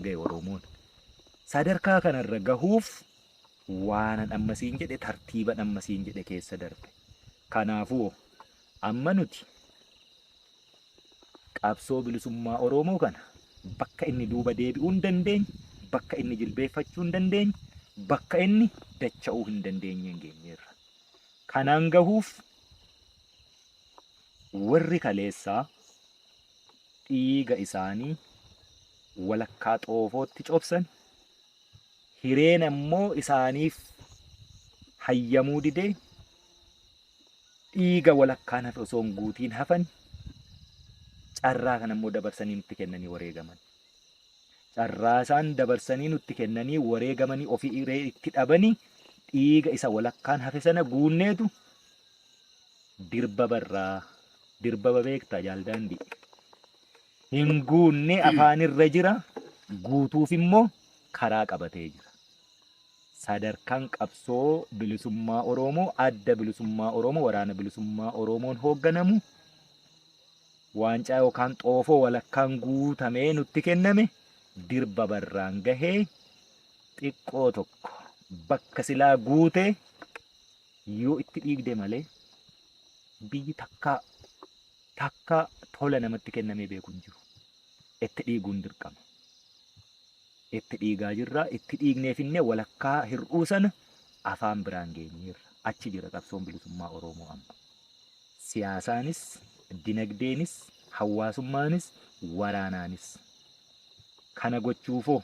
gahe Oromoon. Sadarkaa kanarra gahuuf waanan amma siin jedhe tartiiban amma siin jedhe keessa darbe. Kanaafuu amma nuti qabsoo bilisummaa Oromoo kana bakka inni duuba deebi'uu hin dandeenye, bakka inni jilbeeffachuu hin dandeenye, bakka inni dacha'uu hin dandeenye hin geenyeerra. Kanaan gahuuf warri kaleessaa dhiiga isaanii walakkaa xoofootti cobsan, hireen ammoo isaaniif hayyamuu didee dhiiga walakkaan hafe osoo hin guutiin hafan, carraa kana immoo dabarsanii nutti kennanii wareegaman. Carraa isaan dabarsanii nutti kennanii wareegamanii ofii hiree itti dhabanii dhiiga isa walakkaan hafe sana guunneetu dirba barraa, dirbaba beektaa Jaal Daandii. Hin guunne afaanirra jira, guutuuf immoo karaa qabatee jira. Sadarkaan qabsoo bilisummaa Oromoo, Adda Bilisummaa Oromoo, Waraana Bilisummaa Oromoon hoogganamu waancaa yookaan xoofoo walakkaan guutamee nutti kenname dirba barraan gahee xiqqoo tokko bakka silaa guutee yoo itti dhiigde malee biyyi takkaa takkaa tola namatti kennamee beeku hin jiru. Itti dhiiguun dirqama. Itti dhiigaa jirra. Itti dhiignee finnee walakkaa hir'uu sana afaan biraan geenyeerra. Achi jira qabsoon bilisummaa Oromoo amma. Siyaasaanis, dinagdeenis, hawaasummaanis, waraanaanis. Kana gochuufoo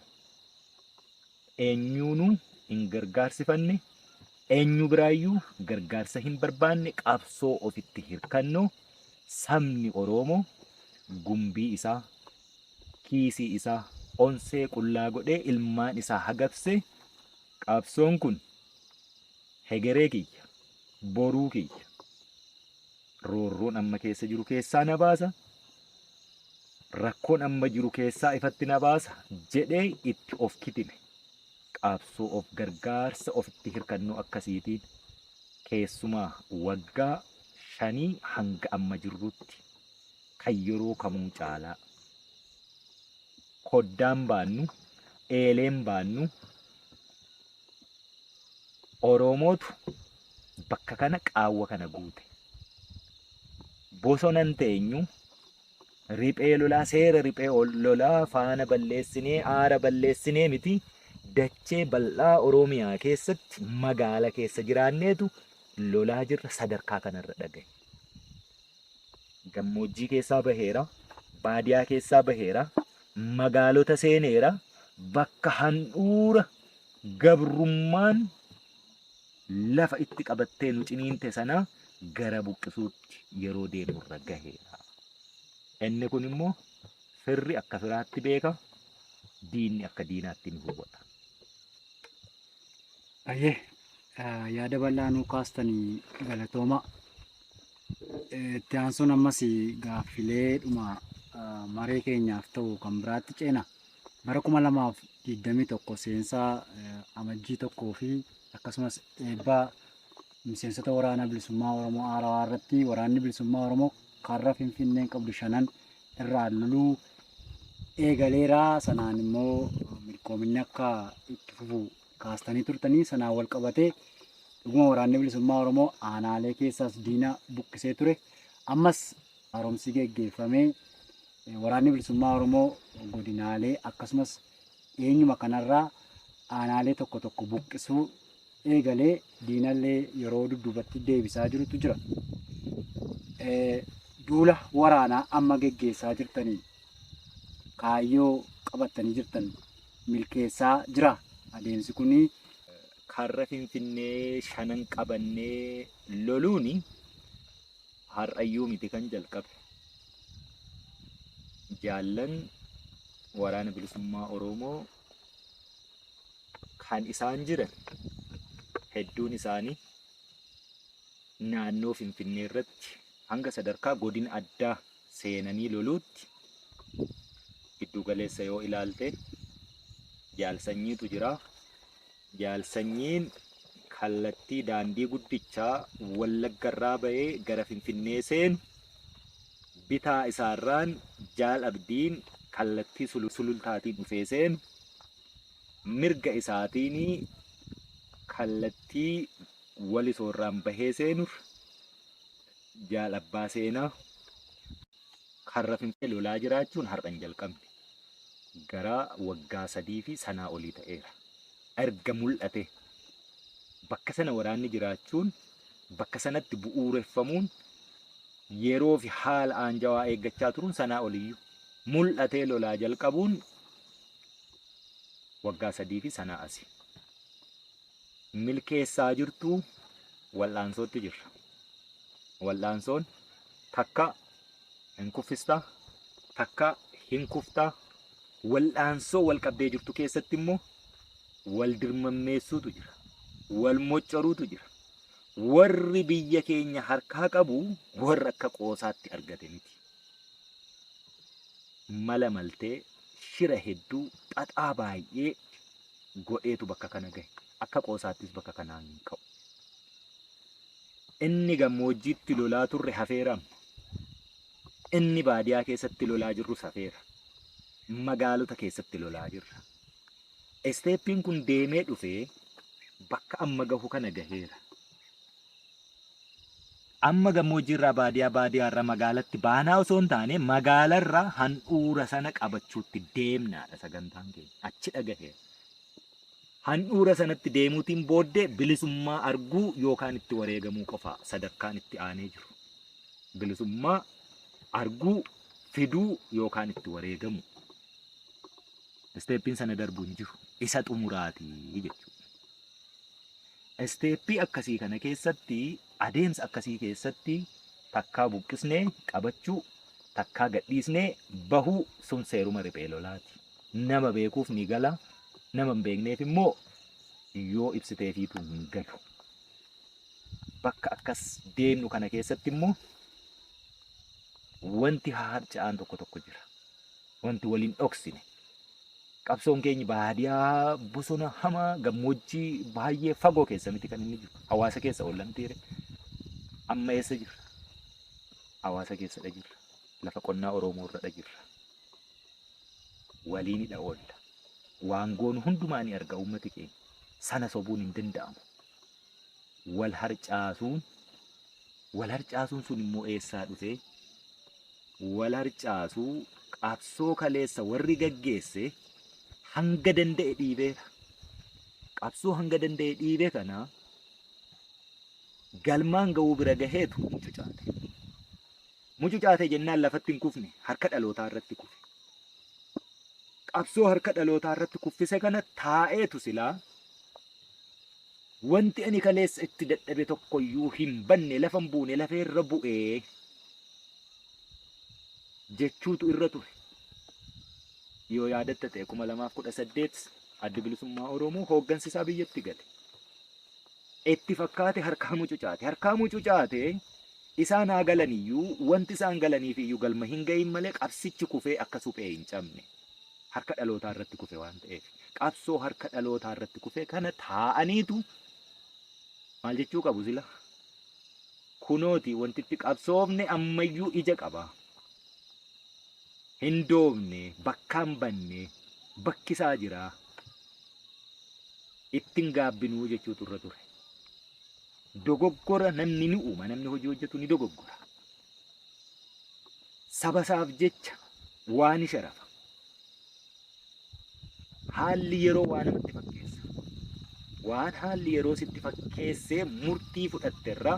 eenyuunuu hin gargaarsifanne, eenyu biraayyuu gargaarsa hin barbaanne, qabsoo ofitti hirkannoo sabni Oromoo gumbii isaa, kiisii isaa onsee qullaa godhee ilmaan isaa hagabsee qabsoon kun hegeree kiyya, boruu kiyya, roorroon amma keessa jiru keessaa na baasa, rakkoon amma jiru keessaa ifatti na baasa jedhee itti of kitime. Qabsoo of gargaarsa ofitti hirkannoo akkasiitiin keessumaa waggaa 5 hanga amma jirrutti kan yeroo kamuu caalaa koddaan baannu, eeleen baannu Oromootu bakka kana qaawwa kana guute. Bosonan teenyu riphee lolaa seera riphee lolaa faana balleessinee aara balleessinee miti dachee bal'aa Oromiyaa keessatti magaala keessa jiraanneetu lolaa jirra sadarkaa kanarra dhagaye. Gammoojjii keessaa baheera, baadiyaa keessaa baheera, magaalota seeneera, bakka handhuura gabrummaan lafa itti qabattee nu ciniinte sana gara buqqisuutti yeroo deemurra gaheera. Inni kun immoo firri akka firaatti beeka, diinni akka diinaatti ni hubata. Ayyee, yaada bal'aa nuu kaastanii galatooma. Itti aansuun ammas gaaffilee dhuma maree keenyaaf ta'u kan biraatti ceena. Bara 2021 seensa Amajjii 1 fi akkasumas eebba miseensota Waraana Bilisummaa Oromoo haarawaa irratti Waraanni Bilisummaa Oromoo karra Finfinneen qabdu shanan irraa loluu eegaleera. Sanaan immoo milkoominni akka itti fufu kaastanii turtanii sanaan wal qabatee dhuguma Waraanni Bilisummaa Oromoo aanaalee keessaas diina buqqisee ture. Ammas haaromsi geggeeffamee Waraanni Bilisummaa Oromoo godinaalee akkasumas dhiyeenyuma kanarraa aanaalee tokko tokko buqqisuu eegalee diinallee yeroo dudduubatti deebisaa jirutu jira. Duula waraanaa amma geggeessaa jirtaniin kaayyoo qabattanii jirtan milkeessaa jira adeemsi kuni. Karra Finfinnee shanan qabannee loluuni har'ayyuu miti kan jalqabe. Jaallan Waraana Bilisummaa Oromoo kan isaan jiran hedduun isaanii naannoo Finfinnee irratti hanga sadarkaa godina addaa seenanii loluutti giddu galeessa yoo ilaalte Jaal Sanyiitu jira. Jaal Sanyiin kallattii daandii guddichaa Wallaggarraa ba'ee gara Finfinnee seenu bitaa isaarraan Jaal Abdiin Kallattii sulultaatiin dhufee seenu, mirga isaatiin kallattii walisoorraan bahee seenuuf jaal abbaa seenaa karra Finfinnee lolaa jiraachuun har'a hin jalqabne. Gara waggaa 3 fi sanaa olii ta'eera. Erga mul'ate bakka sana waraanni jiraachuun bakka sanatti bu'uureffamuun yeroo fi haala aanjawaa eeggachaa turuun sanaa oliyyuu mul'atee lolaa jalqabuun waggaa 3 fi sanaa asi. Milkeessaa jirtu wal'aansootti jirra. Wal'aansoon takka hin kuffistaa, takka hin kuftaa. Wal'aansoo wal qabdee jirtu keessatti immoo wal dirmammeessuutu jira. Wal moccoruutu jira. Warri biyya keenya harkaa qabu warra akka qoosaatti argate miti. Mala maltee shira hedduu xaxaa baay'ee godheetu bakka kana gahe. Akka qoosaattis bakka kanaa hin ka'u. Inni gammoojjiitti lolaa turre hafeera amma. Inni baadiyaa keessatti lolaa jirrus hafeera. Magaalota keessatti lolaa jirra. Isteeppiin kun deemee dhufee bakka amma gahu kana gaheera. Amma gammoojjiirraa baadiyaa, baadiyaarraa magaalatti baanaa osoo hin taane magaalarraa handhuura sana qabachuutti deemnaadha sagantaan keenya. Achi dhagaheera. Handhuura sanatti deemuutiin booddee bilisummaa arguu yookaan itti wareegamuu qofa sadarkaan itti aanee jiru. Bilisummaa arguu, fiduu yookaan itti wareegamuu. Isteeppiin sana darbu hin jiru. Isa xumuraatii jechuudha. Isteeppii akkasii kana keessatti, adeemsa akkasii keessatti takkaa buqqisnee qabachuu, takkaa gadhiisnee bahuu sun seeruma riphee lolaati. Nama beekuuf ni gala, nama hin beekneef immoo yoo ibsiteefiitu hin galu. Bakka akkas deemnu kana keessatti immoo wanti harca'aan tokko tokko jira. Wanti waliin dhoksine. Qabsoon keenya baadiyaa bosona hamaa gammoojjii baay'ee fagoo keessa miti kan inni jiru. Hawaasa keessa oollamtiire. Amma eessa jirra? Hawaasa keessadha jirra. Lafa qonnaa Oromoo irradha jirra. Waliinidha oolla. Waan goonu hundumaa ni arga uummati keenya. Sana sobuun hin danda'amu. Wal harcaasuun sun immoo eessaa dhufee? Wal harcaasuu qabsoo kaleessa warri gaggeesse hanga danda'e dhiibeera. Qabsoo hanga danda'e dhiibee kana galmaan ga'uu bira gaheetu mucucaate. Mucucaate jennaan lafatti hin kufne, harka dhalootaa irratti kufe. Qabsoo harka dhalootaa irratti kuffise kana taa'eetu silaa wanti ani kaleessa itti dadhabe tokkoyyuu hin banne, lafa hin buune, lafeerra bu'ee jechuutu irra ture. Yoo yaadatta ta'e 2018 Addi Bilisummaa Oromoo hooggansi isaa biyyatti gale. Itti fakkaate harkaa mucucaate. Harkaa mucucaate isaan haa galaniyyuu wanti isaan galaniif iyyuu galma hin gahin malee qabsichi kufee akka suphee hin cabne. Harka dhalootaa irratti kufe waan ta'eef. Qabsoo harka dhalootaa irratti kufe kana taa'aniitu maal jechuu qabu sila? Kunooti wantitti qabsoofne ammayyuu ija qaba. Hin doofne, bakka hin banne, bakki isaa jira. Ittiin gaabbinuu jechuutu irra ture. Dogoggora namni ni uuma, namni hojii hojjetu ni dogoggora. Saba isaaf jecha waa ni sharafa. Haalli yeroo waa namatti fakkeessa. Waan haalli yeroo sitti fakkeessee murtii fudhatterraa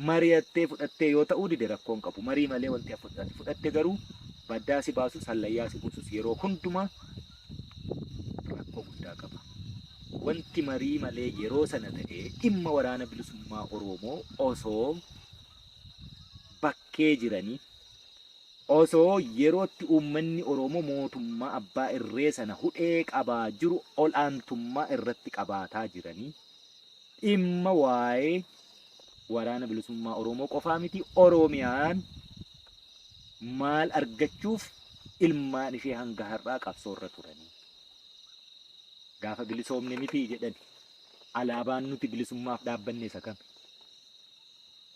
mari'attee fudhattee yoo ta'uu dide rakkoon qabu. Marii malee wanti fudhatte garuu baddaa si baasus hallayyaa si buusus yeroo hundumaa rakkoo guddaa qaba. Wanti marii malee yeroo sana ta'ee dhimma waraana bilisummaa Oromoo osoo bakkee jiranii osoo yerootti uummanni Oromoo mootummaa abbaa irree sana hudhee qabaa jiru ol'aantummaa irratti qabaataa jiranii dhimma waa'ee waraana bilisummaa Oromoo qofaa miti Oromiyaan maal argachuuf ilmaan ishee hanga har'aa qabsoorra turanii. Gaafa bilisoomne miti jedhani alaabaan nuti bilisummaaf dhaabbanne isa kami?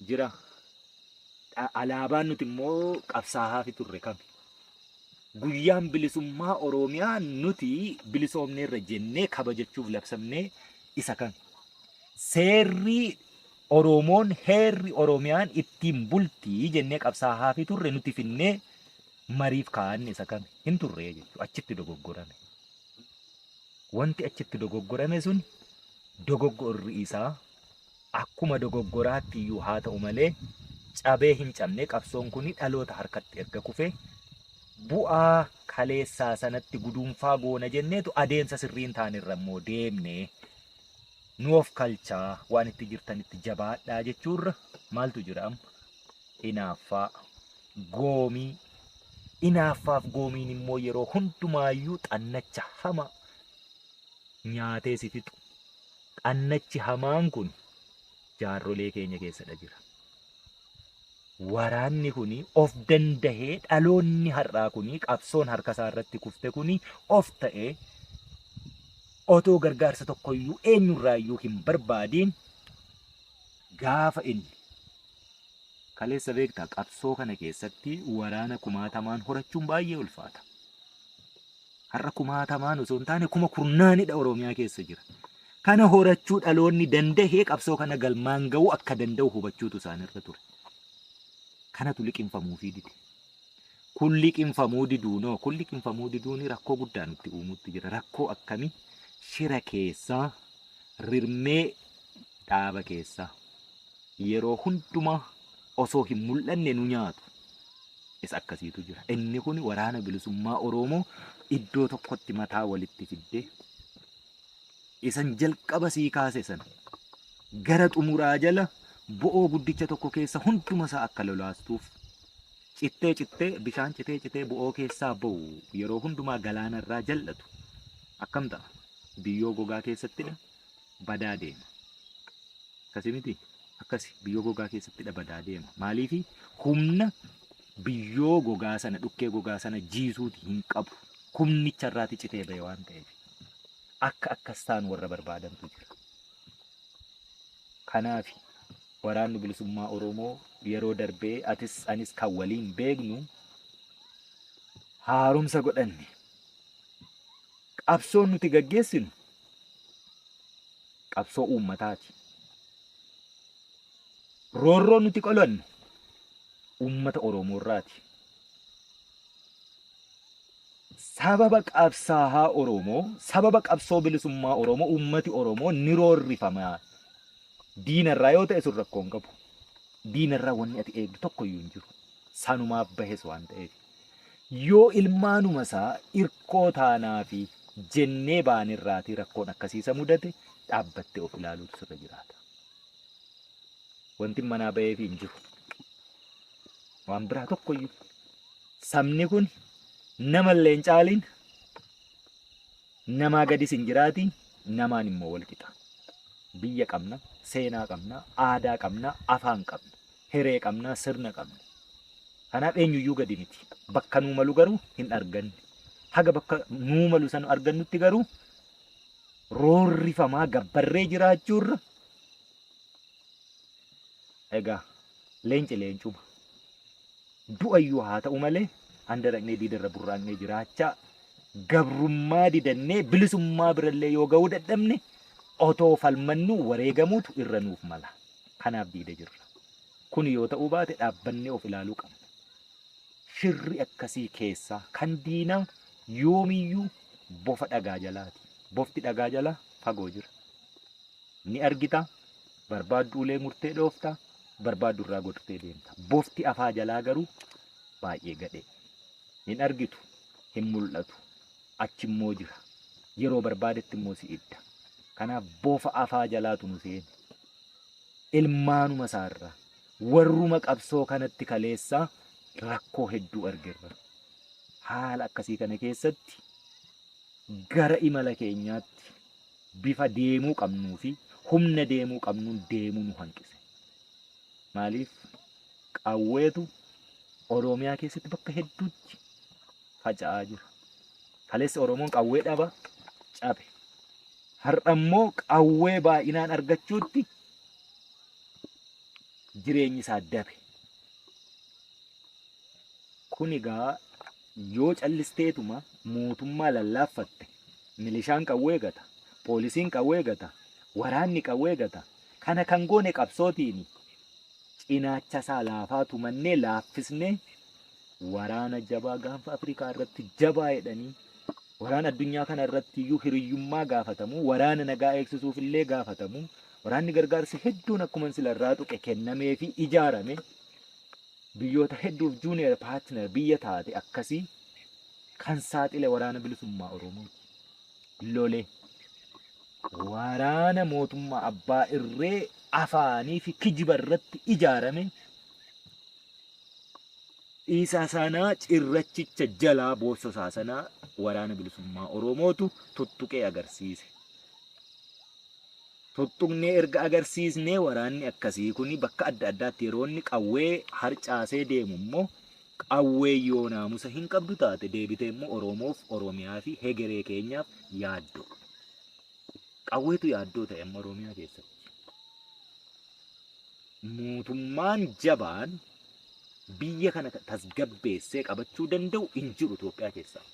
Jira. Alaabaan nuti immoo qabsaa'aa fi turre kami? Guyyaan bilisummaa Oromiyaa nuti bilisoomneerra jennee kabajachuuf labsamnee isa kami? Seerri Oromoon heerri Oromiyaan ittiin bultii jennee qabsaa'aa fi turre nuti finnee mariif kaa'anne isa kami? Hin turre jechuudha. Achitti dogoggorame. Wanti achitti dogoggorame sun dogoggorri isaa akkuma dogoggoraatti iyyuu haa ta'u malee cabee hin cabne. Qabsoon kun dhaloota harkatti erga kufee bu'aa kaleessaa sanatti guduunfaa goona jenneetu adeemsa sirriin taanirra immoo deemne. Nu of kalchaa, waan itti jirtanitti jabaadhaa jechuurra maaltu jira amma? Inaaffaa, goomii. Inaaffaaf goomiin immoo yeroo hundumaayyuu xannacha hamaa nyaatee si fixu. Xannachi hamaan kun jaarrolee keenya keessadha jira. Waraanni kun of dandahee, dhaloonni har'aa kun, qabsoon harka isaa irratti kufte kun of ta'ee otoo gargaarsa tokkoyyuu eenyurraayyuu hin barbaadiin gaafa inni kaleessa beektaa, qabsoo kana keessatti waraana kumaatamaan horachuun baay'ee ulfaata. Har'a kumaatamaan osoo hin taane kuma kurnaanidha Oromiyaa keessa jira. Kana horachuu dhaloonni dandahee qabsoo kana galmaan ga'uu akka danda'u hubachuutu isaanirra ture. Kanatu liqinfamuufii dide. Kun liqinfamuu diduunoo, kun liqinfamuu diduun rakkoo guddaa nutti uumuutti jira. Rakkoo akkamii? Shira keessaa, rirmee dhaaba keessaa yeroo hundumaa osoo hin mul'anne nu nyaatu. Isa akkasiitu jira. Inni kun waraana bilisummaa Oromoo iddoo tokkotti mataa walitti fiddee isan jalqaba sii kaase sana gara xumuraa jala bo'oo guddicha tokko keessa hunduma isaa akka lolaastuuf, cittee cittee bishaan citee citee bo'oo keessaa ba'u yeroo hundumaa galaana irraa jal'atu akkam ta'a? Biyyoo gogaa keessattidha badaa deema. Akkasi miti? Akkasi biyyoo gogaa keessattidha badaa deema. Maaliifi? Humna biyyoo gogaa sana, dhukkee gogaa sana jiisuuti hin qabu. Humnicha irraati citee ba'e waan ta'eef. Akka akkas ta'an warra barbaadantu jira. Kanaaf waraanni bilisummaa Oromoo yeroo darbee atis anis kan waliin beeknu haaromsa godhanne. Qabsoon nuti gaggeessinu qabsoo uummataati. Roorroon nuti qolannu uummata Oromoo irraati. Sababa qabsaa'aa Oromoo, sababa qabsoo bilisummaa Oromoo uummati Oromoo ni roorrifama. Diinarraa yoo ta'e sun rakkoo hin qabu. Diinarraa wanni ati eegdu tokko iyyuu hin jiru. Sanumaaf bahes waan ta'eef. Yoo ilmaanuma isaa irkoo taanaa fi jennee baanirraatii rakkoon akkasiisa mudate, dhaabbattee of ilaaluutu sirra jiraata. Wanti manaa baheefi hin jiru. Waan biraa tokkoyyuu. Sabni kun namallee hin caaliin, namaa gadis hin jiraatiin, namaan immoo wal qixa. Biyya qabna, seenaa qabna, aadaa qabna, afaan qabna, hiree qabna, sirna qabna. Kanaaf eenyuyyuu gadi miti. Bakka nuu malu garuu hin arganne. Haga bakka nuu malu sana argannutti garuu roorrifamaa gabbarree jiraachuurra, egaa leenci leencuma. Du'ayyuu haa ta'u malee handa dhaqnee diidarra burraaqnee jiraachaa gabrummaa didannee bilisummaa birallee yoo ga'uu dadhabne otoo falmannu wareegamuutu irra nuuf mala. Kanaaf diida jirra. Kun yoo ta'uu baate dhaabbannee of ilaaluu qabna. Shirri akkasii keessaa kan diinaa yoomiyyuu bofa dhagaa jalaati. Bofti dhagaa jalaa fagoo jira. Ni argita, barbaaddu ulee murtee dhoofta, barbaaddu irraa godhtee deemta. Bofti afaa jalaa garuu baay'ee gadhee. Hin argitu, hin mul'atu. Achi immoo jira. Yeroo barbaadetti immoo si idda. Kanaaf bofa afaa jalaatu nu seene. Ilmaanuma isaarraa warruma qabsoo kanatti kaleessaa rakkoo hedduu argirra. Haala akkasii kana keessatti gara imala keenyaatti bifa deemuu qabnuu fi humna deemuu qabnuun deemuu nu hanqise. Maaliif? Qawweetu Oromiyaa keessatti bakka hedduutti faca'aa jira. Kaleessa Oromoon qawwee dhaba cabe. Har'a immoo qawwee baay'inaan argachuutti jireenyi isaa dabe. Kun egaa Yoo callisteetuma mootummaa lallaaffatte, milishaan qawwee gata, poolisiin qawwee gata, waraanni qawwee gata. Kana kan goone qabsootiini. Cinaacha isaa laafaa tumannee laaffisnee waraana jabaa gaanfa Afrikaa irratti jabaa jedhanii, waraana addunyaa kana irratti iyyuu hiriyyummaa gaafatamu, waraana nagaa eegsisuuf illee gaafatamu, waraanni gargaarsi hedduun akkuma sila irraa tuqe kennamee fi ijaarame, biyyoota hedduuf junior partner biyya taate akkasii kan saaxile waraana bilisummaa Oromooti. Lole waraana mootummaa abbaa irree afaanii fi kijiba irratti ijaarame dhiisaa sanaa cirrachicha jalaa boossosaa sanaa waraana bilisummaa Oromootu tuttuqee agarsiise. Tuttuqnee erga agarsiisnee, waraanni akkasii kun bakka adda addaatti yeroo inni qawwee harcaasee deemu immoo, qawwee yoo naamusa hin qabdu taate deebitee immoo Oromoof, Oromiyaa fi hegeree keenyaaf yaaddoo. Qawweetu yaaddoo ta'e amma Oromiyaa keessatti. Mootummaan jabaan biyya kana tasgabbeessee qabachuu danda'u hin jiru Itoophiyaa keessaa.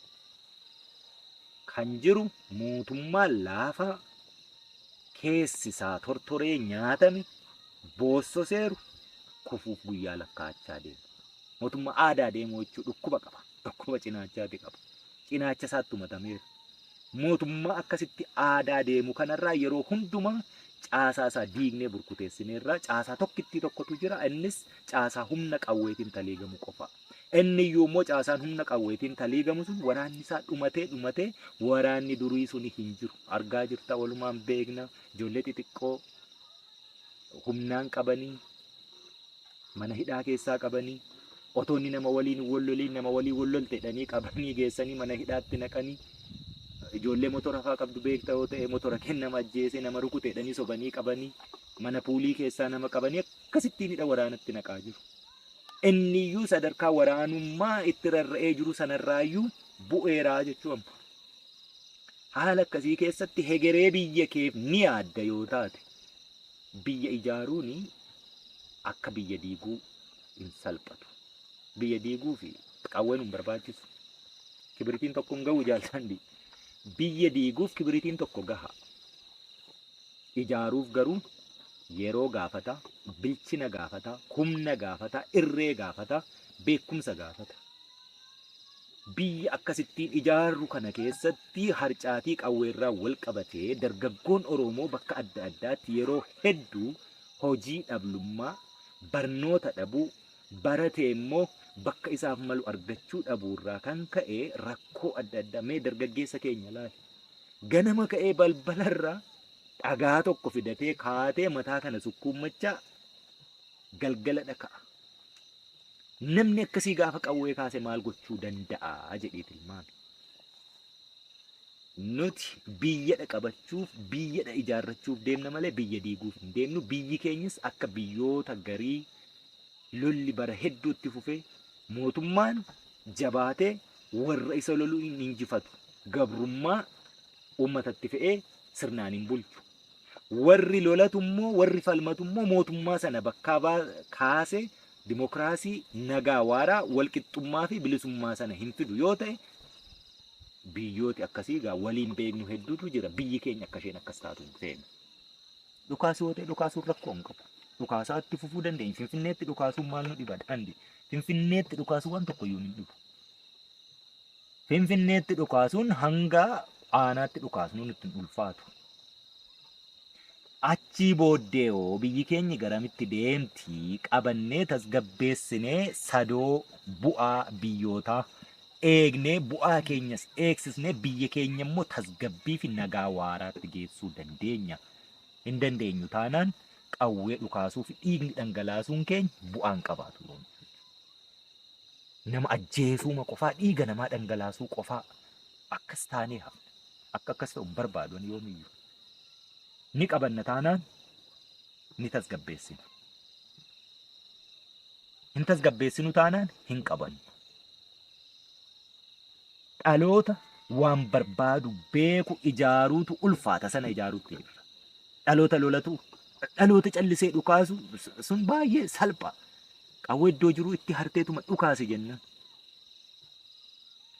Kan jiru mootummaa laafaa, keessi isaa tortoree nyaatame, boossoseeru, kufuuf guyyaa lakkaa'achaa deema. Mootummaa aadaa deemuu jechuun dhukkuba qaba. Dhukkuba cinaachaati qaba. Cinaacha isaatti tumatameera. Mootummaa akkasitti aadaa deemu kanarraa yeroo hundumaa caasaa isaa diignee burkuteessineerraa caasaa tokkittii tokkotu jira. Innis caasaa humna qawweetiin taliigamu qofa. Inni iyyuu immoo caasaan humna qawweetiin taliigamu sun waraanni isaa dhumatee dhumatee waraanni durii suni hin jiru. Argaa jirta, walumaan beekna, ijoollee xixiqqoo humnaan qabanii mana hidhaa keessaa qabanii, otoo inni nama waliin wal loliin nama waliin wal lolte jedhanii qabanii geessanii mana hidhaatti naqanii, ijoollee motora faa qabdu beekta yoo ta'e, motora kennama ajjeesee nama rukute jedhanii sobanii qabanii mana puulii keessaa nama qabanii akkasittiin hidha waraanatti naqaa jiru. Inni iyyuu sadarkaa waraanummaa itti rarra'ee jiru sanarraayyuu bu'eeraa jechuu amma. Haala akkasii keessatti hegeree biyya keef ni yaadda yoo taate, biyya ijaaruun akka biyya diiguu hin salphatu. Biyya diiguu fi qawween hin barbaachisu. Kibiritiin tokko hin gahu jaalsandi. Biyya diiguuf kibiritiin tokko gaha. Ijaaruuf garuu yeroo gaafata, bilchina gaafata, humna gaafata, irree gaafata, beekumsa gaafata. Biyya akkasittiin ijaarru kana keessatti harcaatii qawweerraa wal qabatee dargaggoon Oromoo bakka adda addaatti yeroo hedduu hojii dhablummaa, barnoota dhabuu, baratee immoo bakka isaaf malu argachuu dhabuurraa kan ka'e rakkoo adda addaa. Mee dargaggeessa keenya laali. Ganama ka'ee balbalarraa dhagaa tokko fidatee kaatee mataa kana sukkuummachaa galgala dhaka'a. Namni akkasii gaafa qawwee kaase maal gochuu danda'a jedhee tilmaame. Nuti biyyadha qabachuuf, biyyadha ijaarrachuuf deemna malee biyya diiguuf hin deemnu. Biyyi keenyas akka biyyoota garii lolli bara hedduutti fufee mootummaan jabaatee warra isa loluu hin injifatu. Gabrummaa uummatatti fe'ee sirnaan hin bulchu. Warri lolatu immoo, warri falmatu immoo mootummaa sana bakkaa kaasee dimokiraasii, nagaa waaraa, walqixxummaa fi bilisummaa sana hin fidu yoo ta'e, biyyooti akkasii egaa waliin beeknu hedduutu jira. Biyyi keenya akka isheen akkas taatu hin feenu. Dhukaasuu yoo ta'e dhukaasuun rakkoo hin qabu. Dhukaasaa itti fufuu dandeenya. Finfinneetti dhukaasuun maal nu dhiba daandii? Finfinneetti dhukaasuun waan tokko iyyuu hin dhibu. Finfinneetti dhukaasuun hanga aanaatti dhukaasnuun nutti hin ulfaatu. Achii booddee hoo biyyi keenyi garamitti deemti? Qabannee tasgabbeessinee sadoo bu'aa biyyootaa eegnee, bu'aa keenyas eegsisnee, biyya keenya immoo tasgabbii fi nagaa waaraatti geessuu dandeenya. Hin dandeenyu taanaan qawwee dhukaasuu fi dhiigni dhangalaasuun keenya bu'aan qabaatu yoom. Nama ajjeesuuma qofaa, dhiiga namaa dhangalaasuu qofaa akkas taanee hafna. Akka akkas ta'u hin barbaadu ani yoomiyyuu. Ni qabanna taanaan ni tasgabbeessina. Hin tasgabbeessinu taanaan hin qabannu. Dhaloota waan barbaadu beeku ijaaruutu ulfaata, sana ijaaruutti jirra. Dhaloota lolatu, dhaloota callisee dhukaasu sun baay'ee salpha. Qawwee iddoo jiru itti harteetuma dhukaasi jennaan.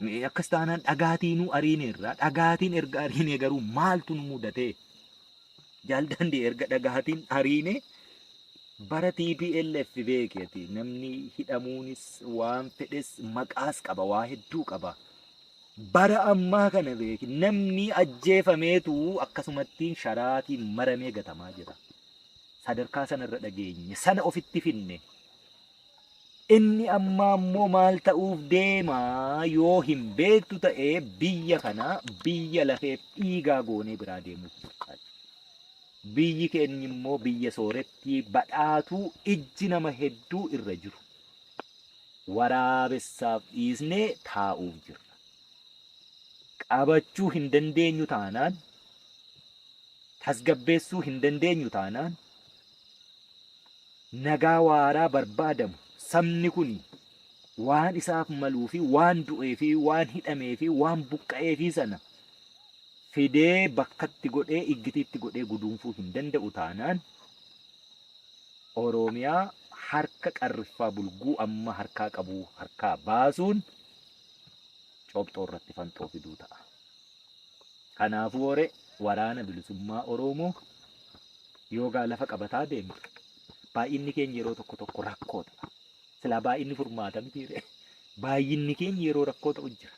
Akkas taanaan dhagaatiinuu ariineerra. Dhagaatiin erga ariinee garuu maaltu nu mudate? Jaaldandee erga dhagaatiin ariine bara TPLF beeketi namni hidhamuunis waan fedhes maqaas qaba, waa hedduu qaba. Bara ammaa kana beeki namni ajjeefameetu akkasumattiin sharaatiin maramee gatamaa jira. Sadarkaa sanarra dhageenye sana ofitti finne. Inni ammaa immoo maal ta'uuf deema yoo hin beektu ta'e biyya kana biyya lafeef dhiigaa goonee biraa deemuuf jirra. Biyyi keenya immoo biyya soorettii badhaatuu ijji nama hedduu irra jiru. Waraabessaaf dhiisnee taa'uuf jirra. Qabachuu hin dandeenyu taanaan, tasgabbeessuu hin dandeenyu taanaan, nagaa waaraa barbaadamu sabni kun waan isaaf maluu fi waan du'ee fi waan hidhamee fi waan buqqa'ee fi sana fidee bakkatti godhee iggitiitti godhee guduunfuu hin danda'u taanaan Oromiyaa harka qarriffaa bulguu amma harkaa qabuu harkaa baasuun cobxoo irratti fanxoo fiduu ta'a. Kanaafuu hore waraana bilisummaa Oromoo yoogaa lafa qabataa deemtu baay'inni keenya yeroo tokko tokko rakkoo ta'a. Silaa baay'inni furmaata mitiire. Baay'inni keenya yeroo rakkoo ta'u jira.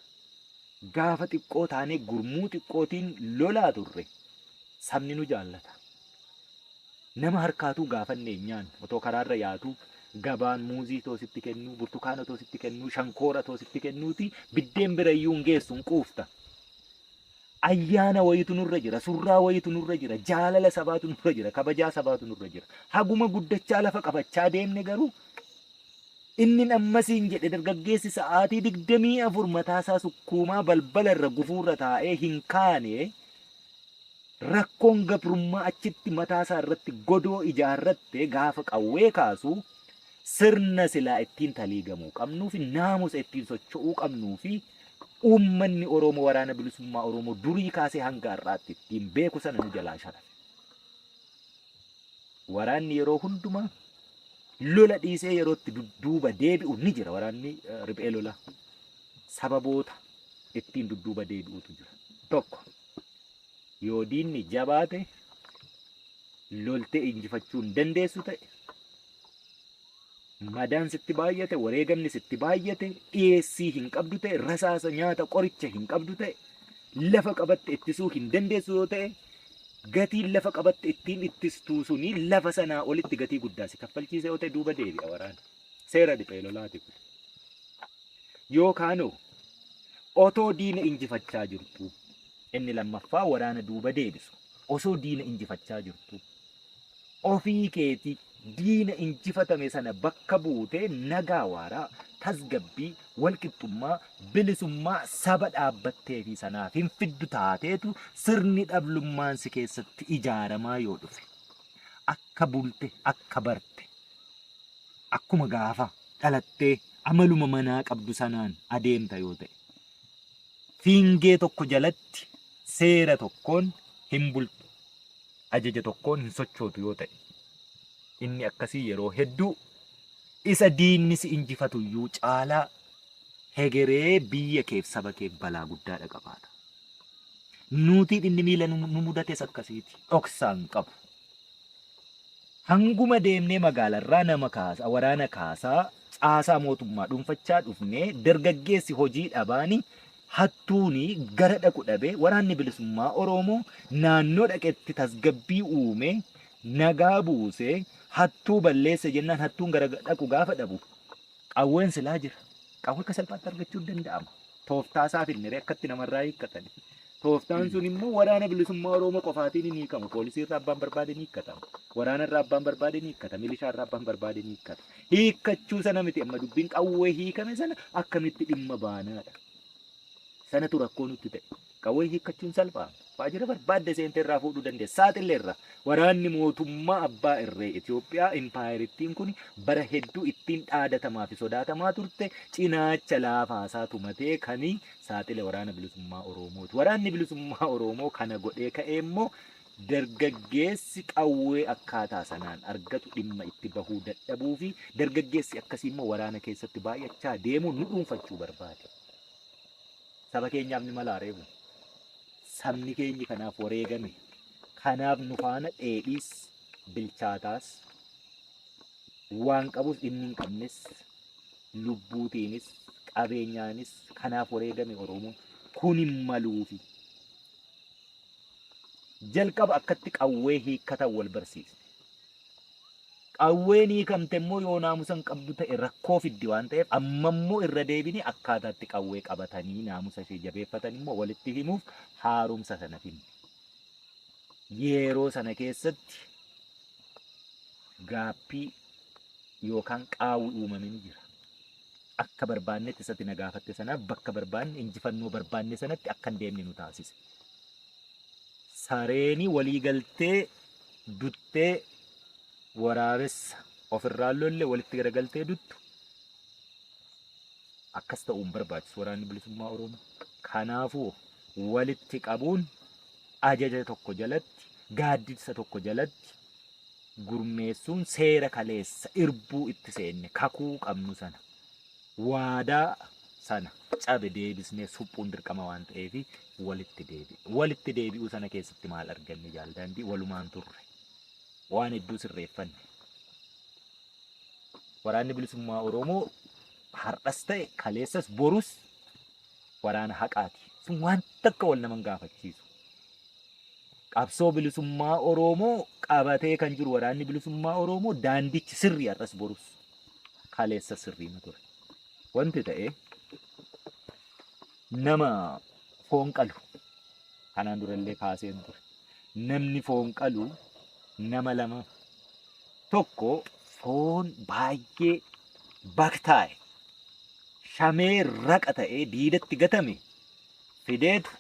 Gaafa xiqqoo taanee gurmuu xiqqootiin lolaa turre sabni nu jaallata. Nama harkaatuu gaafanne hin nyaannu. Otoo karaarra yaatuu gabaan muuzii too sitti kennuu, burtukaana too sitti kennuu, shankoora too sitti kennuuti biddeen bira iyyuu hin geessu hin quufta. Ayyaana wayitu nurra jira, surraa wayitu nurra jira, jaalala sabaatu nurra jira, kabajaa sabaatu nurra jira. Haguma guddachaa lafa qabachaa deemne garuu inni ammasiin jedhe dargaggeessi sa'aatii 24 mataasaa sukkuumaa balbala irra gufuurra taa'ee hin kaane rakkoon gabrummaa achitti mataasaa irratti godoo ijaarratte gaafa qawwee kaasu sirna silaa ittiin taliigamuu qabnuu fi naamusa ittiin socho'uu qabnuu fi uummanni Oromoo waraana bilisummaa Oromoo durii kaasee hanga har'aatti ittiin beeku sana nu jalaa sharafe. Waraanni yeroo hundumaa lola dhiisee yeroo itti dudduuba deebi'u ni jira. Waraanni riphee lolaa sababoota ittiin dudduuba deebi'utu jira. Tokko yoo diinni jabaate loltee injifachuu hin dandeessu ta'e, madaan sitti baay'ate, wareegamni sitti baay'ate, dhiyeessii hin qabdu ta'e, rasaasa nyaata qoricha hin qabdu ta'e, lafa qabatte ittisuu hin dandeessu yoo ta'e, gatiin lafa qabatte ittiin ittistuu suni lafa sanaa olitti gatii guddaa si kaffalchiisa yoo ta'e duuba deebi'a waraana. Seera riphee lolaati kun. Yookaanoo otoo diina injifachaa jirtu inni lammaffaa waraana duuba deebisu osoo diina injifachaa jirtu ofii keetii diina injifatame sana bakka buutee nagaa waaraa tasgabbii walqixxummaa bilisummaa saba dhaabbattee fi sanaaf hin fiddu taateetu sirni dhablummaan si keessatti ijaaramaa yoo dhufe akka bulte akka barte akkuma gaafa dhalattee amaluma manaa qabdu sanaan adeemta yoo ta'e fiingee tokko jalatti seera tokkoon hin bultu ajaja tokkoon hin sochootu yoo ta'e inni akkasii yeroo hedduu isa diinni si injifatu iyyuu caalaa hegeree biyya keef saba keef balaa guddaadha qabaata. Nuutiin inni miila nu mudates akkasiiti dhoksaan qabu. Hanguma deemnee magaalarraa nama kaasa waraana kaasaa caasaa mootummaa dhuunfachaa dhufnee dargaggeessi hojii dhabaani hattuuni gara dhaqu dhabee waraanni bilisummaa Oromoo naannoo dhaqetti tasgabbii uume nagaa buusee hattuu balleesse jennaan hattuun gara dhaqu gaafa dhabu qawween silaa jira. Qawwee akka salphaatti argachuun danda'ama. Tooftaa isaa finnere akkatti namarraa hiikkatan. Tooftaan sun immoo waraana bilisummaa Oromoo qofaatiin hin hiikamu. Poolisii irraa abbaan barbaade ni hiikkatama. Waraana irraa abbaan barbaade ni hiikkata. Milishaa irraa abbaan barbaade ni hiikkata. Hiikkachuu sana miti amma dubbiin qawwee hiikame sana akkamitti dhimma baanaadha. Sanatu rakkoo nutti ta'e. Qawwee hiikkachuun salphaa. Waajjira barbaadde seentee irraa fuudhuu dandeessa. Saaxillee irra. Waraanni mootummaa abbaa irree Itoophiyaa impaayerittiin kun bara hedduu ittiin dhaadatamaa fi sodaatamaa turte cinaacha laafaasaa tumatee kan saaxile waraana bilisummaa Oromooti. Waraanni bilisummaa Oromoo kana godhee ka'ee immoo dargaggeessi qawwee akkaataa sanaan argatu dhimma itti bahuu dadhabuu fi dargaggeessi akkasii immoo waraana keessatti baay'achaa deemuu nu dhuunfachuu barbaade. Saba keenyaaf ni malaa reebu. Sabni keenyi kanaaf wareegame. Kanaaf nu faana dheedhiis bilchaataas waan qabus inni hin qabnes lubbuutiinis qabeenyaanis kanaaf wareegame Oromoon kun hin maluufi. Jalqaba akkatti qawwee hiikkatan wal barsiisne. Qawween hiikamte immoo yoo naamusa hin qabdu ta'e rakkoo fiddi waan ta'eef amma immoo irra deebinee akkaataatti qawwee qabatanii naamusa ishee jabeeffatan immoo walitti himuuf haaromsa sana finne. Yeroo sana keessatti gaappii yookaan qaawwi uumame ni jira. Akka barbaannetti isatti na gaafatte sanaaf bakka barbaanne injifannoo barbaanne sanatti akka hin deemne nu taasise. Sareenii walii galtee duttee waraabessa ofirraan lolle walitti garagaltee duttu akkas ta'uu hin barbaachisu waraanni bilisummaa Oromoo. Kanaafuu walitti qabuun ajaja tokko jalatti gaaddisa tokko jalatti gurmeessuun seera kaleessa irbuu itti seenne kakuu qabnu sana waadaa sana cabe deebisnee suphuun dirqama waan ta'eef walitti deebi'e. Walitti deebi'uu sana keessatti maal arganne jaaldaandii walumaan turre. Waan hedduu sirreeffanne. Waraanni bilisummaa Oromoo har'as ta'e kaleessas borus waraana haqaati. Sun waan takka wal nama hin gaafachiisu. Qabsoo bilisummaa Oromoo qabatee kan jiru waraanni bilisummaa Oromoo daandichi sirrii har'as borus kaleessa sirrii ture. Wanti ta'e nama foon qalu kanaan durallee kaaseen ture. Namni foon qalu nama lama tokko foon baay'ee baktaa'e shamee raqa ta'ee diidatti gatame fideetu